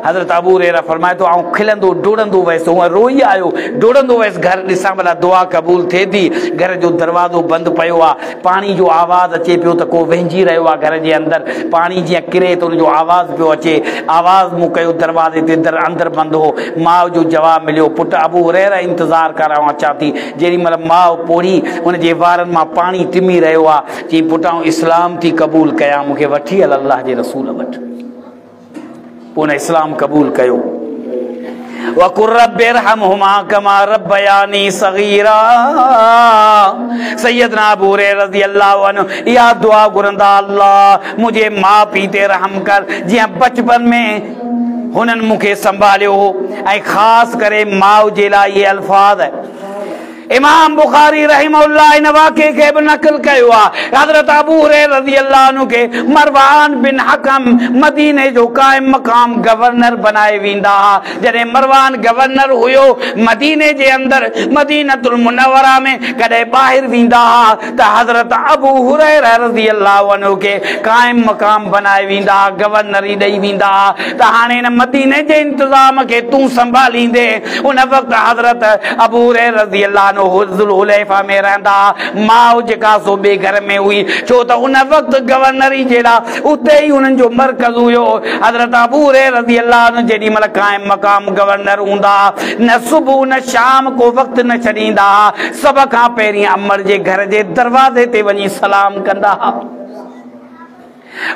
حضرت ابو هريره فرمائي ٿو آئون کلندو ڊوڙندو ويس، هونء روئي آيو، ڊوڙندو ويس گهر ڏسان ڀلا دعا قبول ٿئي ٿي، گهر جو دروازو بند پيو آ، پاڻي جو آواز اچي پيو ته ڪو وهنجي رهيو آ گهر جي اندر، پاڻي جيئن ڪري ته ان جو آواز پيو اچي، آواز مون ڪيو دروازي تي در اندر بند هو، ماء جو جواب مليو، پٽ ابو هريره انتظار ڪر آئون اچان ٿي، جيڏي مهل ماء پوڙهي ان جي وارن مان پاڻي ٽمي رهيو آ، چيائين پٽ آئون اسلام ٿي قبول ڪيان مون کي وٺي هل الله جي رسول وٽ. पोइ हुन इस्लाम क़बूल कयो। वकुर रब्बि इरहमहुमा कमा रब्बयानी सगीरा। सैयदना अबू हुरैरा रज़ी अल्लाह अन्हु इहा दुआ घुरंदा, अल्लाह मुंहिंजे माउ पीउ ते रहम कर, जीअं बचपन में हुननि मूंखे संभालियो हो। ऐं ख़ासि करे माउ जे लाइ इहे अल्फाज़ इमाम बुखारी रहिमहुल्लाह इन वाक़े खे बि नक़ल कयो आहे। हज़रत अबू हुरैरा रज़ी अल्लाह अन्हु खे मरवान बिन हकम मदीने जो क़ाइम मक़ाम गवर्नर बनाए वेंदा हुआ। जॾहिं मरवान गवर्नर हुयो मदीने जे अंदरि, मदीनतुल मुनव्वरा में कॾहिं ॿाहिरि वेंदा हुआ त हज़रत अबू हुरैरा रज़ी अल्लाह अन्हु खे क़ाइम मक़ाम बनाए वेंदा हुआ, गवर्नर ई ॾेई वेंदा हुआ त हाणे हिन मदीने जे इंतिज़ाम खे तूं संभालींदे। उन वक़्तु हज़रत अबू हुरैरा रज़ी अल्लाह ज़ुल-हुलैफा में रहंदा, माउ जेका सो ॿिए घर में हुई, छो त उन वक़्तु गवर्नरी जे लाइ उते ई उन्हनि जो मर्कज़ हुयो। हज़रत अबू हुरैरा रज़ी अल्लाह अन्हु जेॾी महिल क़ाइम मक़ाम गवर्नर हूंदा, न सुबुह न शाम को वक़्तु न छॾींदा, सभ खां पहिरीं अमर जे घर जे दरवाज़े ते वञी सलाम कंदा।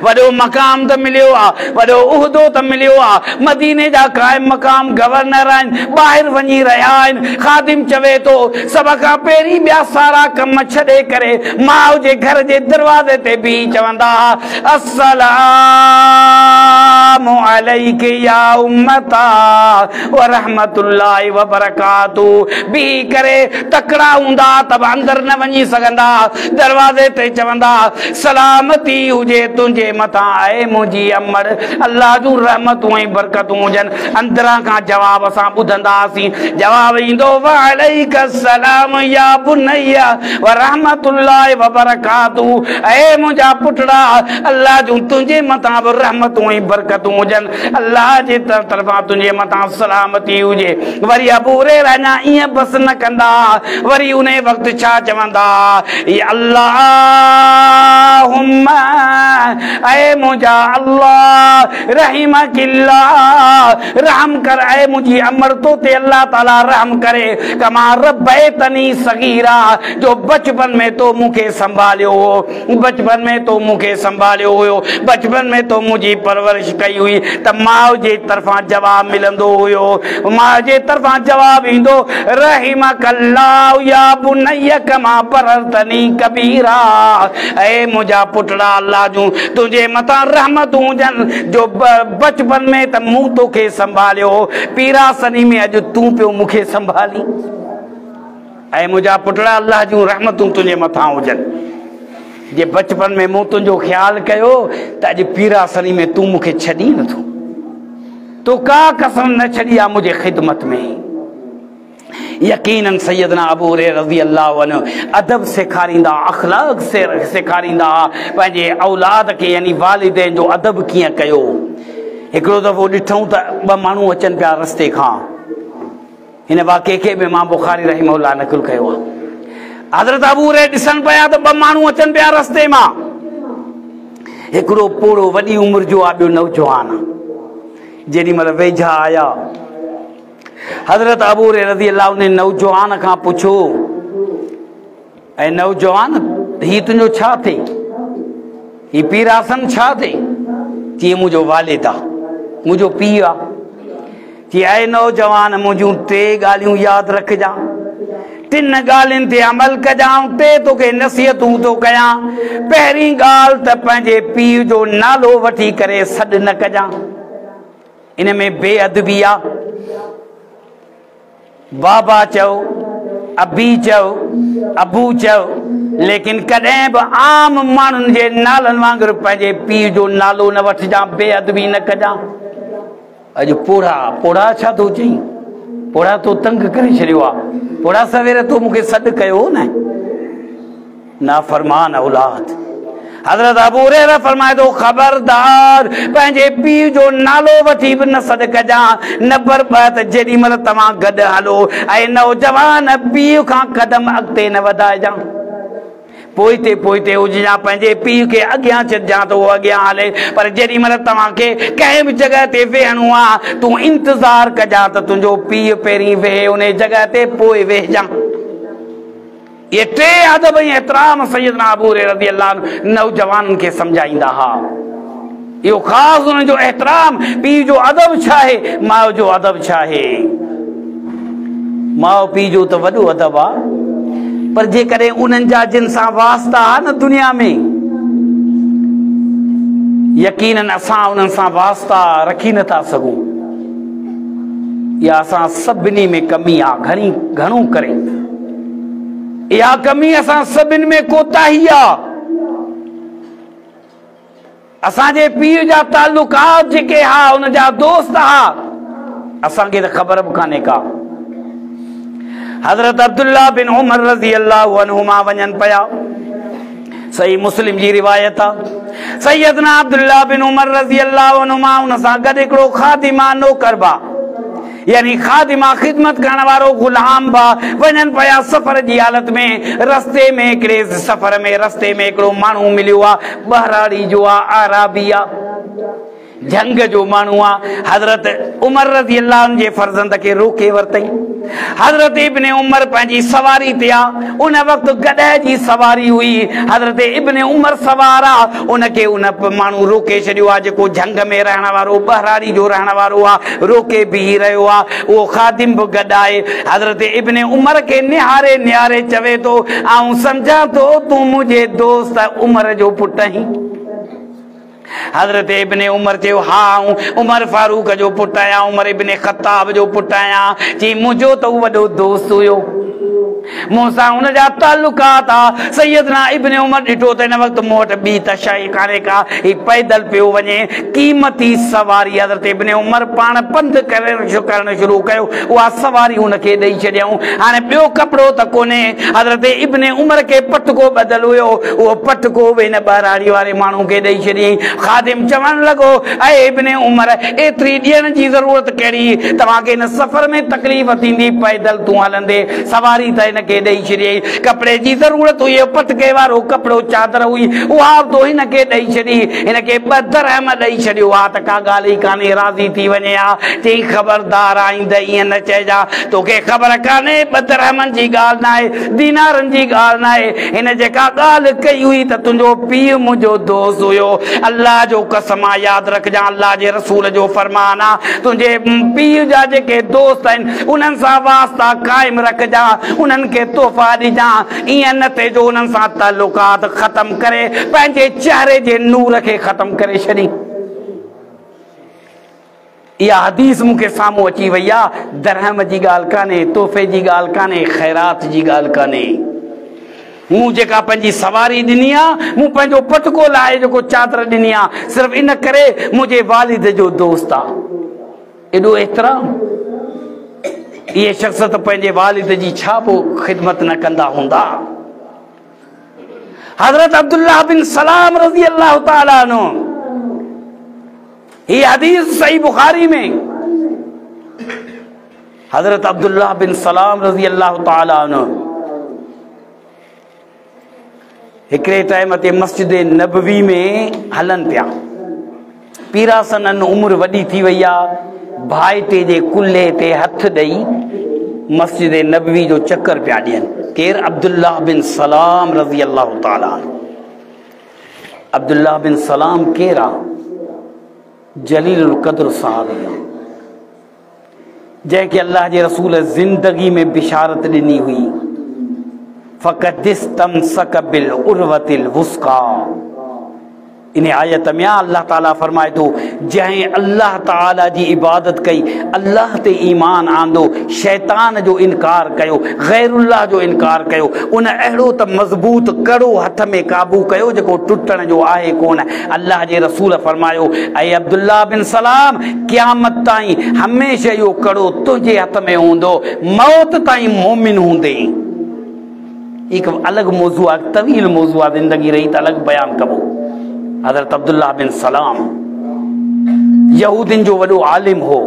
वॾो मक़ाम त मिलियो आहे, वॾो उहिदो त मिलियो आहे, मदीने जा क़ाइम मक़ाम गवर्नर आहिनि, ॿाहिरि वञी रहिया आहिनि। ख़ादिम चवे थो सभ खां पहिरीं ॿिया सारा कम छॾे करे माउ जे घर जे दरवाज़े ते बीह चवंदा, अस्सलामु अलैक या उम्मता व रहमतुल्लाहि व बरकातहू। बीह करे तकड़ा हूंदा त बि अंदरि न वञी सघंदा, दरवाज़े ते चवंदा सलामती हुजे तुंहिंजे मथां, ऐ मुंहिंजी अमड़, अल्लाह जूं रहमतूं ऐं बरकतूं हुजनि। अंदरां खां जवाब असां ॿुधंदासीं, जवाब ईंदो वालेकुम अस्सलाम या बुनैया व रहमतुल्लाहि व बरकातहू। ऐ मुंहिंजा पुटड़ा, अल्लाह जूं तुंहिंजे मथां बि रहमतूं ऐं बरकतूं हुजनि, अल्लाह जे तरफ़ां तुंहिंजे मथां सलामती हुजे। वरी अबू हुरैरा अञा ईअं बसि न कंदा, वरी उन वक़्तु छा चवंदा, अल्लाहुम्मा ऐ मुंहिंजा अल्लाह रहीमकिल्लाह, रहम कर ऐ मुंहिंजी अमर, तो ते अल्लाह ताला रहम करे। कमा रब्बैतनी सगीरा, जो बचपन में तो मूंखे संभालियो हो, बचपन में तो मूंखे संभालियो हुयो, बचपन में तो मुंहिंजी परवरिश कई हुई। त माउ जे तरफ़ां जवाब मिलंदो हुयो, माउ जे तरफ़ां जवाब ईंदो रहीमकल्लाह या बुनैया कमा बररतनी कबीरा। ऐ मुंहिंजा पुटड़ा, अल्लाह जूं तुंहिंजे मथां रहमतूं हुजनि, जो बचपन में त मूं तोखे संभालियो, पीरासनी में अॼु तूं पियो मूंखे संभाली। ऐं मुंहिंजा पुटड़ा, अल्लाह जूं रहमतूं तुंहिंजे मथां हुजनि, जे बचपन में मूं तुंहिंजो ख़्यालु कयो त अॼु पीरासनी में तूं मूंखे छॾी नथो, तो का कसम न छॾी आहे मुंहिंजे ख़िदमत में। यकीनन सैयदना अबू हुरैरा रज़ी अल्लाह अन्हु अदब सेखारींदा, अख़लाक़ सेखारींदा पंहिंजे औलाद खे, यानी वालिदैन जो अदब कीअं कयो। हिकिड़ो दफ़ो ॾिठऊं त ॿ माण्हू अचनि पिया रस्ते खां। हिन वाक़े खे बि इमाम बुखारी रहिमहुल्लाह नक़ल कयो आहे। हज़रत अबू हुरैरा ॾिसनि पिया त ॿ माण्हू अचनि पिया रस्ते मां, हिकिड़ो पोड़ो वॾी उमिरि जो आहे, ॿियो नौजवान आहे। जेॾी महिल वेझा आया, हज़रत अबू हुरैरा रज़ी अल्लाह अन्हु नौजवान खां पुछो, ऐं नौजवान हीउ तुंहिंजो छा थिए, हीउ पीरासन छा थिए? चई मुंहिंजो वालिद आहे, मुंहिंजो पीउ आहे। चई ऐ नौजवान, मुंहिंजूं टे ॻाल्हियूं यादि रखजां, टिनि ॻाल्हियुनि ते अमल कजां, टे तोखे नसीहतूं थो कयां। पहिरीं ॻाल्हि त पंहिंजे पीउ जो नालो वठी करे सॾु न कजां, इन में बेअदबी आहे। बाबा चओ, अबी चओ, अबू चओ, लेकिन कॾहिं बि आम माण्हुनि जे नालनि वांगुरु पंहिंजे पीउ जो नालो न वठिजां, बेअदबी न कजां। अॼु पोड़ा पोड़ा छा थो चई, पोड़ा तो तंग करे छॾियो आहे, पोड़ा सवेर तो मूंखे सॾु कयो हो न। नाफरमान औलाद। हज़रत अबू हुरैरा फरमाए थो, ख़बरदार पंहिंजे पीउ जो नालो वठी बि न सॾु कजां। नंबर ॿ त जेॾी महिल तव्हां गॾु हलो ऐं नौजवान पीउ खां कदम अॻिते न वधाइजां, पोइते पोइते हुजां, पंहिंजे पीउ खे अॻियां छॾिजां त उहो अॻियां हले। पर जेॾी महिल तव्हांखे कंहिं बि जॻह ते वेहणो आहे, तूं इंतज़ार कजां त तुंहिंजो पीउ पहिरीं वेहे उन जॻह ते, पोइ वेहिजां। ये टे अदब ऐं एहतराम सैयदना अबू हुरैरा रज़ी अल्लाह अन्हु नौजवाननि खे सम्झाईंदा हुआ। اهو خاص انهن جو احترام، پيء جو ادب ڇا آهي، ماء جو ادب ڇا آهي. ماء پيء جو ته وڏو ادب آ، پر جيڪڏهن انهن جا جن سان واسطا آ نه دنيا ۾، يقينن اسان انهن سان واسطا رکي نه ٿا سگهون. اها اسان سڀني ۾ ڪمي آ، گهڻي گهڻو ڪري اها ڪمي اسان سڀن ۾ ڪوتاهي آ. اسان جي پيء جا تعلقات جيڪي ها، ان جا دوست ها، اسان کي ته خبر به ڪانهي ڪا. حضرت عبدالله بن عمر رضي الله عنهما وڃن پيا، صحيح مسلم جي روايت آ. سيدنا عبدالله بن عمر رضي الله عنهما ان سان گڏ هڪڙو خادم آ، نوڪر به آ، يعني خادم آ، خدمت ڪرڻ وارو غلام به آ. وڃن پيا سفر جي حالت ۾، رستي ۾ هڪڙي سفر ۾ رستي ۾ هڪڙو ماڻهو مليو آ، ٻهراڙي جو آ، اعرابي آ، جهنگ جو ماڻهو آ. حضرت عمر رضي الله عنه جي فرزند کي روڪي ورتئين. حضرت ابن عمر پنهنجي سواري تي آ، ان وقت گڏهه جي سواري هئي، حضرت ابن عمر سوار آ، ان کي ان ماڻهو روڪي ڇڏيو آ، جيڪو جهنگ ۾ رهڻ وارو، ٻهراڙي جو رهڻ وارو آ، روڪي بيهي رهيو آ. اهو خادم به گڏ آهي. حضرت ابن عمر کي نهاري نهاري چوي ٿو، آئون سمجهان ٿو تون منهنجي دوست عمر جو پٽ آهين. حضرت ابن عمر چيو، ها آئون عمر فاروق جو پٽ آهيان، عمر ابن خطاب جو پٽ آهيان. چي منهنجو ته هو وڏو دوست هيو، مون سان ان جا تعلقات آ. سيدنا ابن عمر ڏٺو ته هن وقت مون وٽ ٻي ته شيء ڪانهي ڪا، هي پيدل پيو وڃي، قيمتي سواري حضرت ابن عمر پاڻ پنڌ ڪرڻ شروع ڪيو، اها سواري ان کي ڏئي ڇڏيائون. هاڻي ٻيو ڪپڙو ته ڪونهي، حضرت ابن عمر کي پٽڪو ٻڌل هيو، اهو پٽڪو به هن ٻهراڙي واري ماڻهو کي ڏئي ڇڏيائين. خادم چوڻ لڳو، اي ابن عمر، ايتري ڏيڻ جي ضرورت ڪهڙي؟ توهان کي هن سفر ۾ تڪليف ٿيندي، پيدل تون هلندين، سواري ته هن کي ڏئي ڇڏيئي. ڪپڙي جي ضرورت هئي، پٽڪي وارو ڪپڙو چادر هئي، اها به تو هن کي ڏئي ڇڏي. هن کي ٻه درهم ڏئي ڇڏيو ها ته ڪا ڳالهه ئي ڪانهي، راضي ٿي وڃي ها. چيائين، خبردار آئنده ائين نه چئجان، توکي خبر ڪانهي، ٻه درهمن جي ڳالهه ناهي، دينارن جي ڳالهه ناهي، هن جيڪا ڳالهه ڪئي هئي ته تنهنجو پيء منهنجو دوست هيو، الله جو قسم آ، ياد رکجان الله جي رسول جو فرمان آ، تنهنجي پيء جا جيڪي دوست آهن، انهن سان واسطا قائم رکجان، انهن کي تحفا ڏجان، ائين نه ٿئي جو انهن سان تعلقات ختم ڪري پنهنجي چهري جي نور کي ختم ڪري ڇڏين. اها حديث مون کي سامهون اچي وئي آ، درهم جي ڳالهه ڪانهي، تحفي جي ڳالهه ڪانهي، خيرات جي ڳالهه ڪانهي. مون جيڪا پنهنجي سواري ڏني آ، مون پنهنجو پٽڪو لاهي جيڪو چادر ڏني آ، صرف ان ڪري منهنجي والد جو دوست آ. ايڏو احترام! اهي شخص ته پنهنجي والد جي ڇا پوء خدمت نه ڪندا هوندا. حضرت عبدالله بن سلام رضي الله تعالٰي عنه، هي حديث صحيح بخاري ۾، حضرت عبدالله بن سلام رضي الله تعالٰي عنه هڪڙي ٽائيم تي مسجد نبوي ۾ هلن پيا، پيراسنن عمر وڏي ٿي وئي آ، ڀائٽي جي ڪلهي تي هٿ ڏئي مسجد نبوي جو چڪر پيا ڏين. ڪير؟ عبدالله بن سلام رضي الله تعالٰي عنه. عبدالله بن سلام ڪير آ؟ جليل القدر صحابي آ، جنهن کي الله جي رسول زندگي ۾ بشارت ڏني هئي، فقد استمسڪ بالعروة الوثقيٰ. ان آيت ۾ الله تعاليٰ فرمائي ٿو، جنهن الله تعاليٰ جي عبادت ڪئي، الله تي ايمان آندو، شيطان جو انڪار ڪيو، غير الله جو انڪار ڪيو، ان اهڙو ته مضبوط ڪڙو هٿ ۾ قابو ڪيو جيڪو ٽٽڻ جو آهي ڪونه. الله جي رسول فرمايو، اي عبدالله بن سلام! قيامت تائين هميشه اهو ڪڙو تنهنجي هٿ ۾ هوندو، موت تائين مؤمن هوندين. هڪ الڳ موضوع آهي، طويل موضوع آهي، زندگي رهي ته الڳ بيان ڪبو. حضرت عبدالله بن سلام يهودين جو وڏو عالم هو،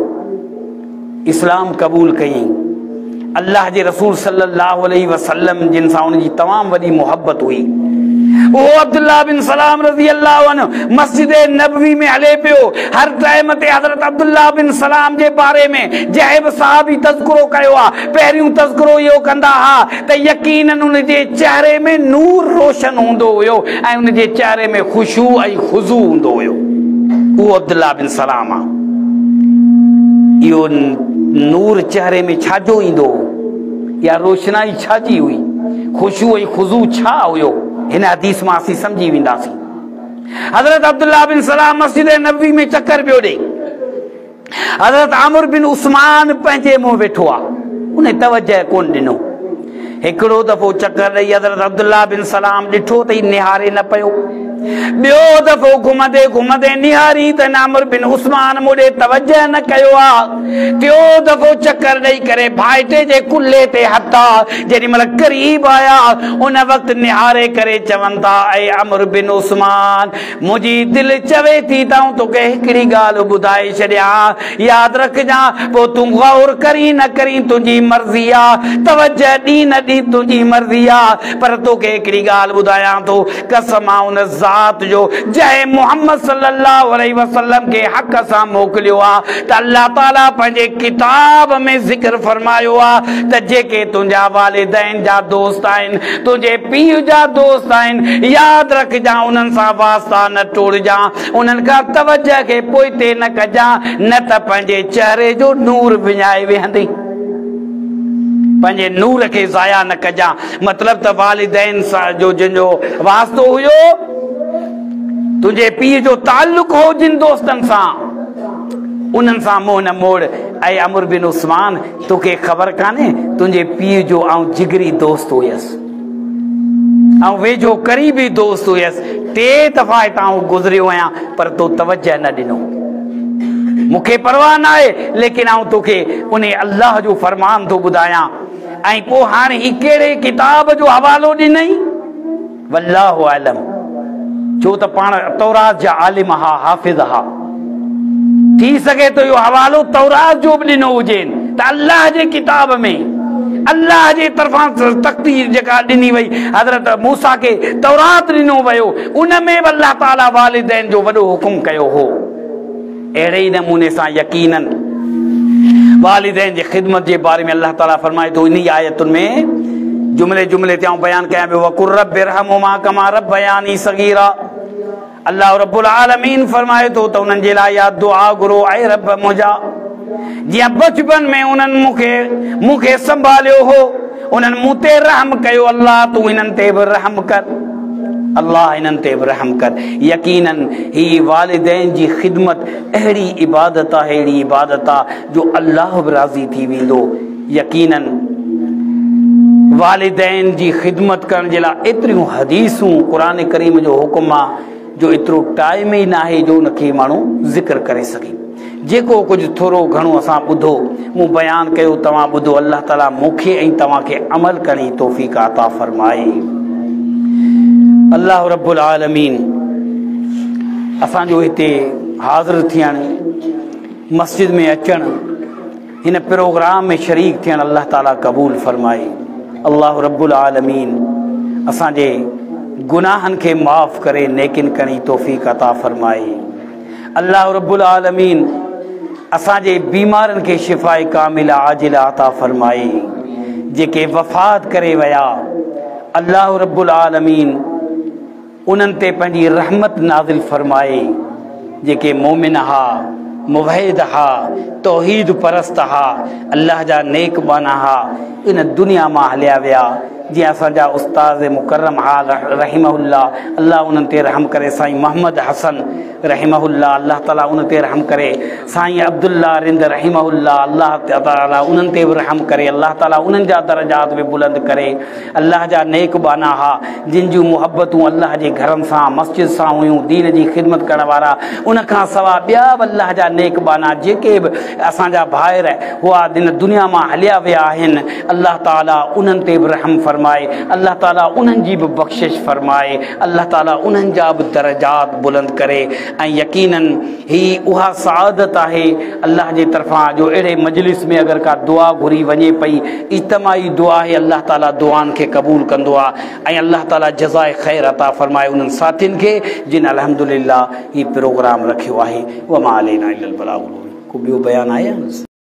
اسلام قبول ڪيائين. الله جي رسول صلي الله عليه وسلم جن سان ان جي تمام وڏي محبت هئي. اهو عبدالله بن سلام رضي الله عنه مسجد نبوي ۾ هلي پيو. هر ٽائيم تي حضرت عبدالله بن سلام جي باري ۾ جنهن به صحابي تذڪرو ڪيو آ، پهريون تذڪرو اهو ڪندا ها ته يقيناً ان جي چهري ۾ نور روشن هوندو هيو ۽ ان جي چهري ۾ خشوع ۽ خضوع هوندو هيو. اهو عبدالله بن سلام آ. اهو نور چهري ۾ ڇا جو ايندو هو؟ اها روشنائي ڇا جي هئي؟ خشوع ۽ خضوع ڇا هيو؟ هن حديث مان اسين سمجهي وينداسين. حضرت عبدالله بن سلام مسجد نبوي ۾ چڪر پيو ڏئي. حضرت عمرو بن عثمان پنهنجي منهن ويٺو آ، ان توجه ڪونه ڏنو. هڪڙو دفعو چڪر ڏئي حضرت عبدالله بن سلام ڏٺو ته هي نهاري نه پيو. ٻيو دفعو گهمندي گهمندي نهاري ته هن عمرو بن عثمان مون ڏي توجه نه ڪيو آ. ٽيو دفعو چڪر ڏئي ڪري ڀائٽي جي ڪلهي تي هٿ آ، جيڏي مهل قريب آيا ان وقت نهاري ڪري چون ٿا، اي عمرو بن عثمان! منهنجي دل چوي ٿي ته آئون توکي هڪڙي ڳالهه ٻڌائي ڇڏيان، ياد رکجان، پوء تون غور ڪرين نه ڪرين تنهنجي مرضي آ، توجه ڏين نه ڏين تنهنجي مرضي آ، پر توکي هڪڙي ڳالهه ٻڌايان ٿو، قسم آ ان ذات جو جنهن محمد صلي الله عليه وسلم کي حق سان موڪليو آ ته الله تعالي پنهنجي ڪتاب ۾ ذڪر فرمايو آ ته جيڪي تنهنجا والدين جا دوست آهن، تنهنجي پيء جا دوست آهن، ياد رکجان انهن سان واسطا نه ٽوڙجان، انهن کان توجه کي پوئتي نه ڪجان، نه ته پنهنجي چهري جو نور وڃائي ويهندين. پنهنجي نور کي ضايع نه ڪجان. مطلب ته والدين سان جو جن جو واسطو هيو، تنهنجي پيء جو تعلق هو جن دوستن سان، انهن سان منهن نه موڙ. اي عمرو بن عثمان! توکي خبر ڪانهي، تنهنجي پيء جو آئون جگري دوست هيس. آئون ويجهو قريبي دوست هيس. ٽي دفعا هتان آئون گذريو آهيان، پر تو توجه نه ڏنو. مون کي پرواهه ناهي، ليڪن آئون توکي انهي الله جو فرمان ٿو ٻڌايان. ۽ پوء هاڻ هي ڪهڙي ڪتاب جو حوالو ڏنئي؟ والله اعلم، ڇو ته پاڻ تورات جا عالم ها، حافظ ها. ٿي سگهي ٿو اهو حوالو تورات جو به ڏنو هجين ته الله جي ڪتاب ۾ الله جي طرفان تختي جيڪا ڏني وئي حضرت موسيٰ کي تورات ڏنو ويو ان ۾ به الله تعاليٰ والدين جو وڏو حڪم ڪيو هو. اهڙي ئي نموني سان يقيناً والدين جي خدمت جي باري ۾ الله تعاليٰ فرمائي ٿو انهي آيتن ۾ جملي جملي تي آئون بيان ڪيان پيو وقل رب ارحمهما ڪما ربياني صغيرا الله رب العالمين فرمائي ٿو ته انهن جي لاء اها دعا گهرو اي رب منهنجا جيئن بچپن ۾ انهن مون کي سنڀاليو هو انهن مون تي رحم ڪيو، الله تون انهن تي به رحم ڪر، الله انهن تي به رحم ڪر. يقيناً هي والدين جي خدمت اهڙي عبادت آهي، اهڙي عبادت آ جو الله به راضي ٿي ويندو. يقيناً والدين جي خدمت ڪرڻ جي لاء ايتريون حديثون قرآن ڪريم جو حڪم آ جو ايترو ٽائيم ئي ناهي جو ان کي ماڻهو ذڪر ڪري سگهي. جيڪو ڪجهه ٿورو گهڻو اسان ٻڌو، مون بيان ڪيو، توهان ٻڌو، الله تعالي مون کي ۽ توهان کي عمل ڪرڻ جي توفيق عطا فرمائي. الله رب العالمين اسان جو هتي حاضر ٿيڻ، مسجد ۾ اچڻ، هن پروگرام ۾ شريڪ ٿيڻ الله تعالي قبول فرمائي. الله رب العالمين اسان جي گناهن کي معاف ڪري نيڪين ڪرڻ جي توفيق عطا فرمائي. الله رب العالمين اسان جي بيمارن کي شفاء ڪامله عاجله عطا فرمائي. جيڪي وفات ڪري ويا الله رب العالمين انهن تي پنهنجي رحمت نازل فرمائي. جيڪي مومن ها، موحد ها، توحيد پرست ها، الله جا نيڪ ٻانها ها، ان دنيا مان هليا ويا. جيئن اسان جا استاد مڪرم ها رحمه الله، الله انهن تي رحم ڪري، سائين محمد حسن رحمه الله، الله تعالي ان تي رحم ڪري، سائين عبدالله رند رحمه الله، الله تعالي انهن تي به رحم ڪري، الله تعالي انهن جا درجات به بلند ڪري. الله جا نيڪ ٻانها ها، جن جون محبتون الله جي گهرن سان، مسجد سان هيون، دين جي خدمت ڪرڻ وارا، ان کان سوا ٻيا به الله جا نيڪ ٻانها جيڪي به اسان جا ڀائر هئا هن دنيا مان هليا ويا آهن، الله تعالي انهن تي به رحم فرمائي، الله تعالي انهن جي به بخشش فرمائي، الله تعالي انهن جا به درجات بلند ڪري ۽ يقيناً هي اها سعادت آهي الله جي طرفان جو اهڙي مجلس ۾ اگر ڪا دعا گهري وڃي پئي، اجتماعي دعا آهي، الله تعالي دعائن کي قبول ڪندو آهي ۽ الله تعالي جزاء خير عطا فرمائي انهن ساٿين کي جن الحمدلله هي پروگرام رکيو آهي. وما علينا الا البلاغ المبين. ڪو ٻيو بيان آهي يا نه؟